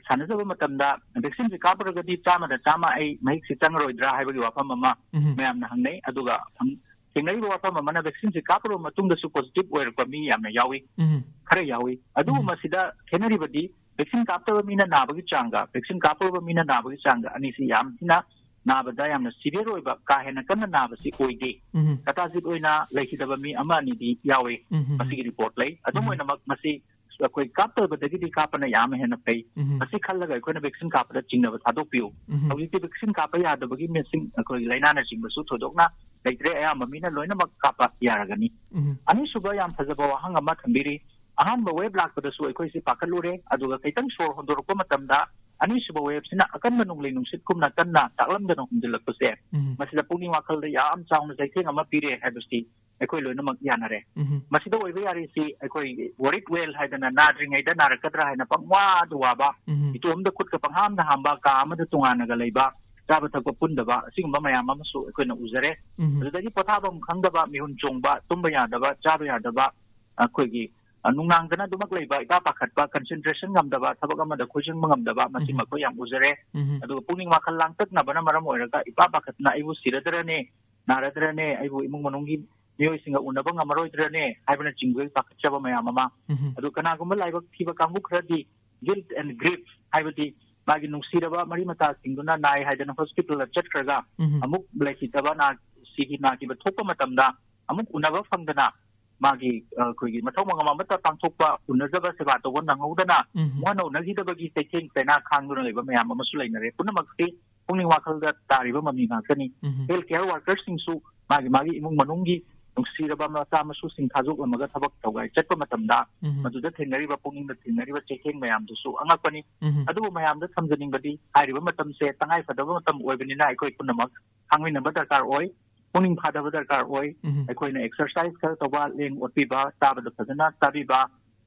ꯁꯥꯟꯅꯖꯕ ꯃꯇꯝꯗ vaccine ꯁꯤ ꯀꯥꯞꯄꯨꯔꯒꯗꯤ ꯆꯥꯝꯃꯗ ꯆꯥꯝꯃ ꯑꯩ ꯃꯍꯤꯛꯁꯤ ꯆꯪꯉꯔꯣꯏꯗ꯭ꯔꯥ ꯍꯥꯏꯕꯒꯤ ꯋꯥꯐꯝ ꯑꯃ ꯎꯝ꯫ ꯃꯌꯥꯝꯅ ꯍꯪꯅꯩ꯫ ꯑꯗꯨꯒ ꯍꯪ-, ꯊꯦꯡꯅꯔꯤꯕ ꯋꯥꯐꯝ ꯑꯃꯅ vaccine ꯁꯤ ꯀꯥꯞꯄꯨꯔꯕ ꯃꯇꯨꯡꯗꯁꯨ positive ꯑꯣꯏꯔꯛꯄ ꯃꯤ ꯌꯥꯝꯅ ꯌꯥꯎꯏ, ꯎꯝ꯫ ꯈꯔ ꯌꯥꯎꯏ꯫ ꯑꯗꯨꯕꯨ ꯎꯝ꯫ ꯃꯁꯤꯗ ꯈꯦꯠꯅꯔꯤꯕꯗꯤ vaccine ꯀꯥꯞꯇꯕ ꯃꯤꯅ ꯅꯥꯕꯒꯤ ꯆꯥꯡꯒ vaccine ꯀꯥꯞꯄꯨꯔꯕ ꯃꯤꯅ ꯅꯥꯕꯒꯤ ꯆꯥꯡꯒ ꯑꯅꯤꯁꯤ ꯌꯥꯝ ꯊꯤꯅ ꯅꯥꯕꯗ ꯌꯥꯝꯅ severe ꯑꯣꯏꯕ, ꯀꯥ ꯍꯦꯟꯅ ꯀꯟꯅ ꯅꯥꯕꯁꯤ ꯑꯣꯏꯗꯦ꯫ ꯎꯝ꯫ ꯈꯇꯥꯖꯤꯠ ꯑꯣꯏꯅ ꯂꯩꯈꯤꯗꯕ ꯃꯤ ꯑꯃ ꯑꯅꯤꯗꯤ ꯌꯥꯎꯏ꯫ ꯎꯝ꯫ ꯃꯁꯤꯒꯤ report ꯂꯩ꯫ ꯑꯗꯨꯝ ꯎꯝ꯫ ꯑꯣꯏꯅꯃꯛ ꯃꯁꯤ ꯑꯩꯈꯣꯏ ꯀꯥꯞꯇꯕꯗꯒꯤꯗꯤ ꯀꯥꯞꯄꯅ ꯌꯥꯝ ꯍꯦꯟꯅ ꯐꯩ꯫ ꯎꯝ꯫ ꯃꯁꯤ ꯈꯜꯂꯒ ꯑꯩꯈꯣꯏꯅ vaccine ꯀꯥꯞꯄꯗ ꯆꯤꯡꯅꯕ ꯊꯥꯗꯣꯛꯄꯤꯌꯨ꯫ ꯎꯝ꯫ ꯍꯧꯖꯤꯛꯇꯤ vaccine ꯀꯥꯞꯄ ꯌꯥꯗꯕꯒꯤ ꯃꯁꯤꯡ ꯑꯩꯈꯣꯏꯒꯤ ꯂꯥꯏꯅꯥꯅꯆꯤꯡꯕꯁꯨ ꯊꯣꯏꯗꯣꯛꯅ ꯂꯩꯇ꯭ꯔꯦ꯫ ꯑꯌꯥꯝꯕ ꯃꯤꯅ ꯂꯣꯏꯅꯃꯛ ꯀꯥꯞꯄ ꯌꯥꯔꯒꯅꯤ꯫ ꯎꯝ꯫ ꯑꯅꯤꯁꯨꯕ ꯌꯥꯝ ꯐꯖꯕ ꯋꯥꯍꯪ ꯑꯃ ꯊꯝꯕꯤꯔꯤ꯫ ꯑꯍꯥꯟꯕ wave ꯂꯥꯛꯄꯗꯁꯨ ꯑꯩꯈꯣꯏꯁꯤ ꯄꯥꯈꯠꯂꯨꯔꯦ, ꯑꯗꯨꯒ ꯈꯤꯇꯪ ꯁꯣꯔ ꯍꯣꯟꯗꯣꯔꯛꯄ ꯃꯇꯝꯗ ꯑꯅꯤꯁꯨꯕ wave ꯁꯤꯅ ꯑꯀꯟꯕ ꯅꯣꯡꯂꯩ ꯅꯨꯡꯁꯤꯠꯀꯨꯝꯅ ꯀꯟꯅ ꯇꯥꯛꯂꯝꯗꯅ ꯍꯨꯝꯖꯤꯜꯂꯛꯄꯁꯦ, ꯎꯝ꯫ ꯃꯁꯤꯗ ꯄꯨꯛꯅꯤꯡ ꯋꯥꯈꯜꯗ ꯌꯥꯝ ꯆꯥꯎꯅ ꯆꯩꯊꯦꯡ ꯑꯃ ꯄꯤꯔꯦ ꯍꯥꯏꯕꯁꯤ ꯑꯩꯈꯣꯏ ꯂꯣꯏꯅꯃꯛ ꯌꯥꯅꯔꯦ꯫ ꯎꯝ꯫ ꯃꯁꯤꯗ ꯑꯣꯏꯕ ꯌꯥꯔꯤꯁꯤ ꯑꯩꯈꯣꯏ worried well ꯍꯥꯏꯗꯅ, ꯅꯥꯗ꯭ꯔꯤꯉꯩꯗ ꯅꯥꯔꯛꯀꯗ꯭ꯔꯥ ꯍꯥꯏꯅ ꯄꯪꯋꯥꯗ ꯋꯥꯕ, ꯎꯝ꯫ ꯏꯇꯣꯝꯗ ꯈꯨꯠꯀ ꯄꯪꯍꯥꯝꯗ ꯍꯥꯝꯕ, ꯀꯥ ꯑꯃꯗ ꯇꯣꯉꯥꯟꯅꯒ ꯂꯩꯕ, ꯆꯥꯕ ꯊꯛꯄ ꯄꯨꯟꯗꯕ, ꯑꯁꯤꯒꯨꯝꯕ ꯃꯌꯥꯝ ꯑꯃꯁꯨ ꯑꯩꯈꯣꯏꯅ ꯎꯖꯔꯦ꯫ ꯎꯝ꯫ ꯑꯗꯨꯗꯒꯤ ꯄꯣꯊꯥꯐꯝ ꯈꯪꯗꯕ, ꯃꯤꯍꯨꯟ ꯆꯣꯡꯕ, ꯇꯨꯝꯕ ꯌꯥꯗꯕ, ꯆꯥꯕ ꯌꯥꯗꯕ, ꯑꯩꯈꯣꯏꯒꯤ, ꯑ, ꯅꯨꯡꯅꯥꯡꯗꯅ ꯑꯗꯨꯃꯛ ꯂꯩꯕ, ꯏꯄꯥ ꯄꯥꯈꯠꯄ, concentration ꯉꯝꯗꯕ, ꯊꯕꯛ ꯑꯃꯗ ꯈꯣꯏꯖꯪꯕ ꯉꯝꯗꯕ, ꯃꯁꯤ ꯎꯝ꯫ ꯃꯈꯣꯏ ꯌꯥꯝ ꯎꯖꯔꯦ꯫ ꯎꯝ꯫ ꯑꯗꯨꯒ ꯄꯨꯛꯅꯤꯡ ꯋꯥꯈꯜ ꯂꯥꯡꯇꯛꯅꯕꯅ ꯃꯔꯝ ꯑꯣꯏꯔꯒ ꯏꯄꯥ ꯄꯥꯈꯠꯇꯅ "ꯑꯩꯕꯨ ꯁꯤꯔꯗ꯭ꯔꯅꯦ, ꯅꯥꯔꯗ꯭ꯔꯅꯦ, ꯑꯩꯕꯨ ꯏꯃꯨꯡ ꯃꯅꯨꯡꯒꯤ ꯃꯤꯑꯣꯏꯁꯤꯡꯒ ꯎꯅꯕ ꯉꯝꯃꯔꯣꯏꯗ꯭ꯔꯅꯦ" ꯍꯥꯏꯕꯅꯆꯤꯡꯕꯒꯤ ꯄꯥꯈꯠꯆꯕ ꯃꯌꯥꯝ ꯑꯃ꯫ ꯎꯝ꯫ ꯑꯗꯨ ꯀꯅꯥꯒꯨꯝꯕ ꯂꯥꯏꯕꯛ ꯊꯤꯕ ꯀꯥꯡꯕꯨ ꯈꯔꯗꯤ guilt and grief, ꯍꯥꯏꯕꯗꯤ ꯃꯥꯒꯤ ꯅꯨꯡꯁꯤꯔꯕ ꯃꯔꯤ ꯃꯇꯥꯁꯤꯡꯗꯨꯅ ꯅꯥꯏ ꯍꯥꯏꯗꯅ hospital ꯗ ꯆꯠꯈ꯭ꯔꯒ ꯎꯝ꯫ ꯑꯃꯨꯛ ꯂꯩꯈꯤꯗꯕ, ꯅꯥ-, ꯁꯤꯈꯤ ꯅꯥꯈꯤꯕ ꯊꯣꯛꯄ ꯃꯇꯝꯗ ꯑꯃꯨꯛ ꯎꯅꯕ ꯐꯪꯗꯅ ꯃꯥꯒꯤ, ꯑ, ꯑꯩꯈꯣꯏꯒꯤ ꯃꯊꯧ ꯃꯉꯝ ꯑꯃꯠꯇ ꯄꯥꯡꯊꯣꯛꯄ, ꯎꯅꯖꯕ, ꯁꯦꯕꯥ ꯇꯧꯕ ꯅꯪꯍꯧꯗꯅ ꯎꯝ꯫ ꯃꯨꯛ ꯍꯟꯅ ꯎꯅꯈꯤꯗꯕꯒꯤ ꯆꯩꯊꯦꯡ ꯆꯩꯅꯥ ꯈꯥꯡꯗꯨꯅ ꯂꯩꯕ ꯃꯌꯥꯝ ꯑꯃꯁꯨ ꯂꯩꯅꯔꯦ꯫ ꯄꯨꯝꯅꯃꯛꯁꯤ ꯄꯨꯛꯅꯤꯡ ꯋꯥꯈꯜꯗ ꯇꯥꯔꯤꯕ ꯃꯃꯤ ꯉꯥꯛꯇꯅꯤ꯫ ꯎꯝ꯫ Health care worker ꯁꯤꯡꯁꯨ ꯃꯥꯒꯤ ꯃꯥꯒꯤ ꯏꯃꯨꯡ ꯃꯅꯨꯡꯒꯤ ꯅꯨꯡꯁꯤꯔꯕ ꯃꯆꯥ ꯃꯁꯨꯁꯤꯡ ꯊꯥꯗꯣꯛꯂꯝꯃꯒ ꯊꯕꯛ ꯇꯧꯒꯥꯏ ꯆꯠꯄ ꯃꯇꯝꯗ ꯎꯝ꯫ ꯃꯗꯨꯗ ꯊꯦꯡꯅꯔꯤꯕ, ꯄꯨꯛꯅꯤꯡꯗ ꯊꯦꯡꯅꯔꯤꯕ ꯆꯩꯊꯦꯡ ꯃꯌꯥꯝꯗꯨꯁꯨ ꯑꯉꯛꯄꯅꯤ꯫ ꯎꯝ꯫ ꯑꯗꯨꯕꯨ ꯃꯌꯥꯝꯗ ꯊꯝꯖꯅꯤꯡꯕꯗꯤ ꯍꯥꯏꯔꯤꯕ ꯃꯇꯝꯁꯦ ꯇꯉꯥꯏ ꯐꯗꯕ ꯃꯇꯝ ꯑꯣꯏꯕꯅꯤꯅ ꯑꯩꯈꯣꯏ ꯄꯨꯝꯅꯃꯛ ꯈꯥꯡꯃꯤꯟꯅꯕ ꯗꯔꯀꯥꯔ ꯑꯣꯏ꯫ ꯄꯨꯛꯅꯤꯡ ꯐꯥꯗꯕ ꯗꯔꯀꯥꯔ ꯑꯣꯏ꯫ ꯎꯝ꯫ ꯑꯩꯈꯣꯏꯅ exercise ꯈꯔ ꯇꯧꯕ, ꯂꯦꯡ ꯑꯣꯠꯄꯤꯕ, ꯆꯥꯕꯗ ꯐꯖꯅ ꯆꯥꯕꯤꯕ,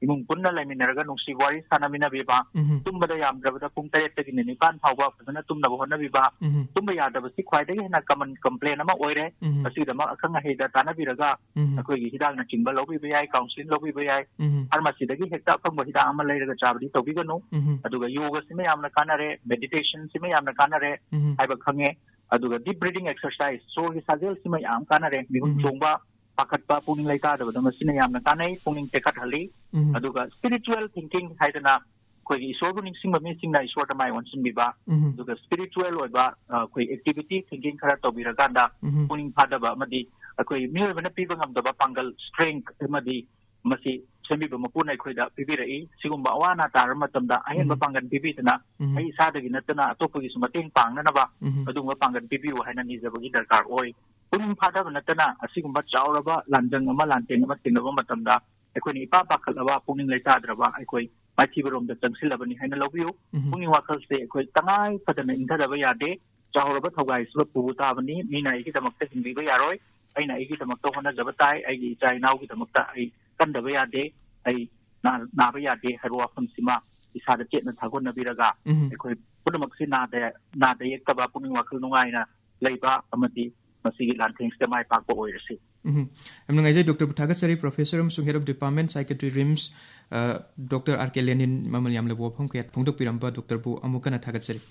ꯏꯃꯨꯡ ꯄꯨꯟꯅ ꯂꯩꯃꯤꯟꯅꯔꯒ ꯅꯨꯡꯁꯤ ꯋꯥꯔꯤ ꯁꯥꯟꯅꯃꯤꯟꯅꯕꯤꯕ, ꯎꯝ꯫ ꯇꯨꯝꯕꯗ ꯌꯥꯝꯗ꯭ꯔꯕꯗ ꯄꯨꯡ ꯇꯔꯦꯠꯇꯒꯤꯅ ꯅꯤꯄꯥꯟ ꯐꯥꯎꯕ ꯐꯖꯅ ꯇꯨꯝꯅꯕ ꯍꯣꯠꯅꯕꯤꯕ, ꯎꯝ꯫ ꯇꯨꯝꯕ ꯌꯥꯗꯕꯁꯤ ꯈ꯭ꯋꯥꯏꯗꯒꯤ ꯍꯦꯟꯅ common complain ꯑꯃ ꯑꯣꯏꯔꯦ꯫ ꯎꯝ꯫ ꯃꯁꯤꯒꯤꯗꯃꯛ ꯑꯈꯪ ꯑꯍꯩꯗ ꯇꯥꯟꯅꯕꯤꯔꯒ ꯎꯝ꯫ ꯑꯩꯈꯣꯏꯒꯤ ꯍꯤꯗꯥꯛꯅꯆꯤꯡꯕ ꯂꯧꯕꯤꯕ ꯌꯥꯏ, counselling ꯂꯧꯕꯤꯕ ꯌꯥꯏ꯫ ꯎꯝ꯫ Pharmacy ꯗꯒꯤ ꯍꯦꯛꯇ ꯑꯐꯪꯕ ꯍꯤꯗꯥꯛ ꯑꯃ ꯂꯩꯔꯒ ꯆꯥꯕꯗꯤ ꯇꯧꯕꯤꯒꯅꯨ꯫ ꯎꯝ꯫ ꯑꯗꯨꯒ ꯌꯣꯒꯁꯤꯃ ꯌꯥꯝꯅ ꯀꯥꯟꯅꯔꯦ, meditation ꯁꯤꯃ ꯌꯥꯝꯅ ꯀꯥꯟꯅꯔꯦ ꯎꯝ꯫ ꯍꯥꯏꯕ ꯈꯪꯉꯦ꯫ ꯑꯗꯨꯒ deep breathing exercise, ꯁꯣꯔꯒꯤ ꯁꯥꯖꯦꯜꯁꯤꯃ ꯌꯥꯝ ꯀꯥꯟꯅꯔꯦ꯫ ꯃꯤꯍꯨꯟ ꯎꯝ꯫ ꯆꯣꯡꯕ, ꯄꯥꯈꯠꯄ, ꯄꯨꯛꯅꯤꯡ ꯂꯩꯇꯥꯗꯕꯗ ꯃꯁꯤꯅ ꯌꯥꯝꯅ ꯀꯥꯟꯅꯩ, ꯄꯨꯛꯅꯤꯡ ꯇꯦꯛꯈꯠꯍꯜꯂꯤ꯫ ꯎꯝ꯫ ꯑꯗꯨꯒ spiritual thinking ꯍꯥꯏꯗꯅ ꯑꯩꯈꯣꯏꯒꯤ ꯏꯁꯣꯔꯕꯨ ꯅꯤꯡꯁꯤꯡꯕ ꯃꯤꯁꯤꯡꯅ ꯏꯁꯣꯔꯗ ꯃꯥꯏ ꯑꯣꯟꯁꯤꯟꯕꯤꯕ, ꯎꯝ꯫ ꯑꯗꯨꯒ spiritual ꯑꯣꯏꯕ, ꯑ, ꯑꯩꯈꯣꯏ activity thinking ꯈꯔ ꯇꯧꯕꯤꯔꯀꯥꯟꯗ ꯎꯝ꯫ ꯄꯨꯛꯅꯤꯡ ꯐꯥꯗꯕ ꯑꯃꯗꯤ ꯑꯩꯈꯣꯏ ꯃꯤꯑꯣꯏꯕꯅ ꯄꯤꯕ ꯉꯝꯗꯕ ꯄꯥꯡꯒꯜ, strength ꯑꯃꯗꯤ ꯃꯁꯤ ꯁꯦꯝꯕꯤꯕ ꯃꯄꯨꯅ ꯑꯩꯈꯣꯏꯗ ꯄꯤꯕꯤꯔꯛꯏ꯫ ꯁꯤꯒꯨꯝꯕ ꯑꯋꯥ ꯑꯅꯥ ꯇꯥꯔꯕ ꯃꯇꯝꯗ ꯑꯍꯦꯟꯕ ꯎꯝ꯫ ꯄꯥꯡꯒꯜ ꯄꯤꯕꯤꯗꯅ ꯎꯝ꯫ ꯑꯩ ꯏꯁꯥꯗꯒꯤ ꯅꯠꯇꯅ ꯑꯇꯣꯞꯄꯒꯤꯁꯨ ꯃꯇꯦꯡ ꯄꯥꯡꯅꯅꯕ ꯎꯝ꯫ ꯑꯗꯨꯒꯨꯝꯕ ꯄꯥꯡꯒꯜ ꯄꯤꯕꯤꯌꯨ ꯍꯥꯏꯅ ꯅꯤꯖꯕꯒꯤ ꯗꯔꯀꯥꯔ ꯑꯣꯏ꯫ ꯄꯨꯛꯅꯤꯡ ꯐꯥꯗꯕ ꯅꯠꯇꯅ ꯑꯁꯤꯒꯨꯝꯕ ꯆꯥꯎꯔꯕ ꯂꯥꯟꯖꯪ ꯑꯃ, ꯂꯥꯟꯊꯦꯡ ꯑꯃ ꯊꯦꯡꯅꯕ ꯃꯇꯝꯗ ꯑꯩꯈꯣꯏꯅ ꯏꯄꯥ ꯄꯥꯈꯠꯂꯕ, ꯄꯨꯛꯅꯤꯡ ꯂꯩꯇꯥꯗ꯭ꯔꯕ ꯑꯩꯈꯣꯏ ꯃꯥꯏꯊꯤꯕꯔꯣꯝꯗ ꯆꯪꯁꯤꯜꯂꯕꯅꯤ ꯍꯥꯏꯅ ꯂꯧꯕꯤꯌꯨ꯫ ꯎꯝ꯫ ꯄꯨꯛꯅꯤꯡ ꯋꯥꯈꯜꯁꯦ ꯑꯩꯈꯣꯏ ꯇꯉꯥꯏ ꯐꯗꯅ ꯏꯪꯊꯗꯕ ꯌꯥꯗꯦ꯫ ꯆꯥꯎꯔꯕ ꯊꯧꯒꯥꯏꯁꯤꯃ ꯄꯨꯕ ꯇꯥꯕꯅꯤ꯫ ꯃꯤꯅ ꯑꯩꯒꯤꯗꯃꯛꯇ ꯍꯤꯡꯕꯤꯕ ꯌꯥꯔꯣꯏ, ꯑꯩꯅ ꯑꯩꯒꯤꯗꯃꯛꯇ ꯍꯣꯠꯅꯖꯕ ꯇꯥꯏ, ꯑꯩꯒꯤ ꯏꯆꯥ ꯏꯅꯥꯎꯒꯤꯗꯃꯛꯇ ꯑꯩ ꯀꯟꯗꯕ ꯌꯥꯗꯦ, ꯑꯩ ꯅꯥ-, ꯅꯥꯕ ꯌꯥꯗꯦ ꯍꯥꯏꯕ ꯋꯥꯐꯝꯁꯤꯃ ꯏꯁꯥꯗ ꯆꯦꯠꯅ ꯁꯥꯒꯣꯟꯅꯕꯤꯔꯒ ꯎꯝ꯫ ꯑꯩꯈꯣꯏ ꯄꯨꯝꯅꯃꯛꯁꯤ ꯅꯥꯗ, ꯅꯥꯗ ꯌꯦꯛꯇꯕ, ꯄꯨꯛꯅꯤꯡ ꯋꯥꯈꯜ ꯅꯨꯡꯉꯥꯏꯅ ꯂꯩꯕ ꯑꯃꯗꯤ ꯃꯁꯤꯒꯤ ꯂꯥꯟꯊꯦꯡꯁꯤꯗ ꯃꯥꯏ ꯄꯥꯛꯄ ꯑꯣꯏꯔꯁꯤ꯫ ꯎꯝ꯫ ꯌꯥꯝ ꯅꯨꯡꯉꯥꯏꯖꯩ, ꯗꯣꯛꯇꯔꯕꯨ ꯊꯥꯒꯠꯆꯔꯤ꯫ Professor ꯑꯃꯁꯨꯡ Head of Department, Psychiatry, RIMS, ꯑ, ꯗꯣꯛꯇꯔ ꯑꯥꯔ ꯀꯦ ꯂꯦꯅꯤꯟ, ꯃꯃꯜ ꯌꯥꯝꯂꯕ ꯋꯥꯐꯝ ꯀꯌꯥ ꯐꯣꯡꯗꯣꯛꯄꯤꯔꯝꯕ ꯗꯣꯛꯇꯔꯕꯨ ꯑꯃꯨꯛ ꯍꯟꯅ ꯊꯥꯒꯠꯆꯔꯤ꯫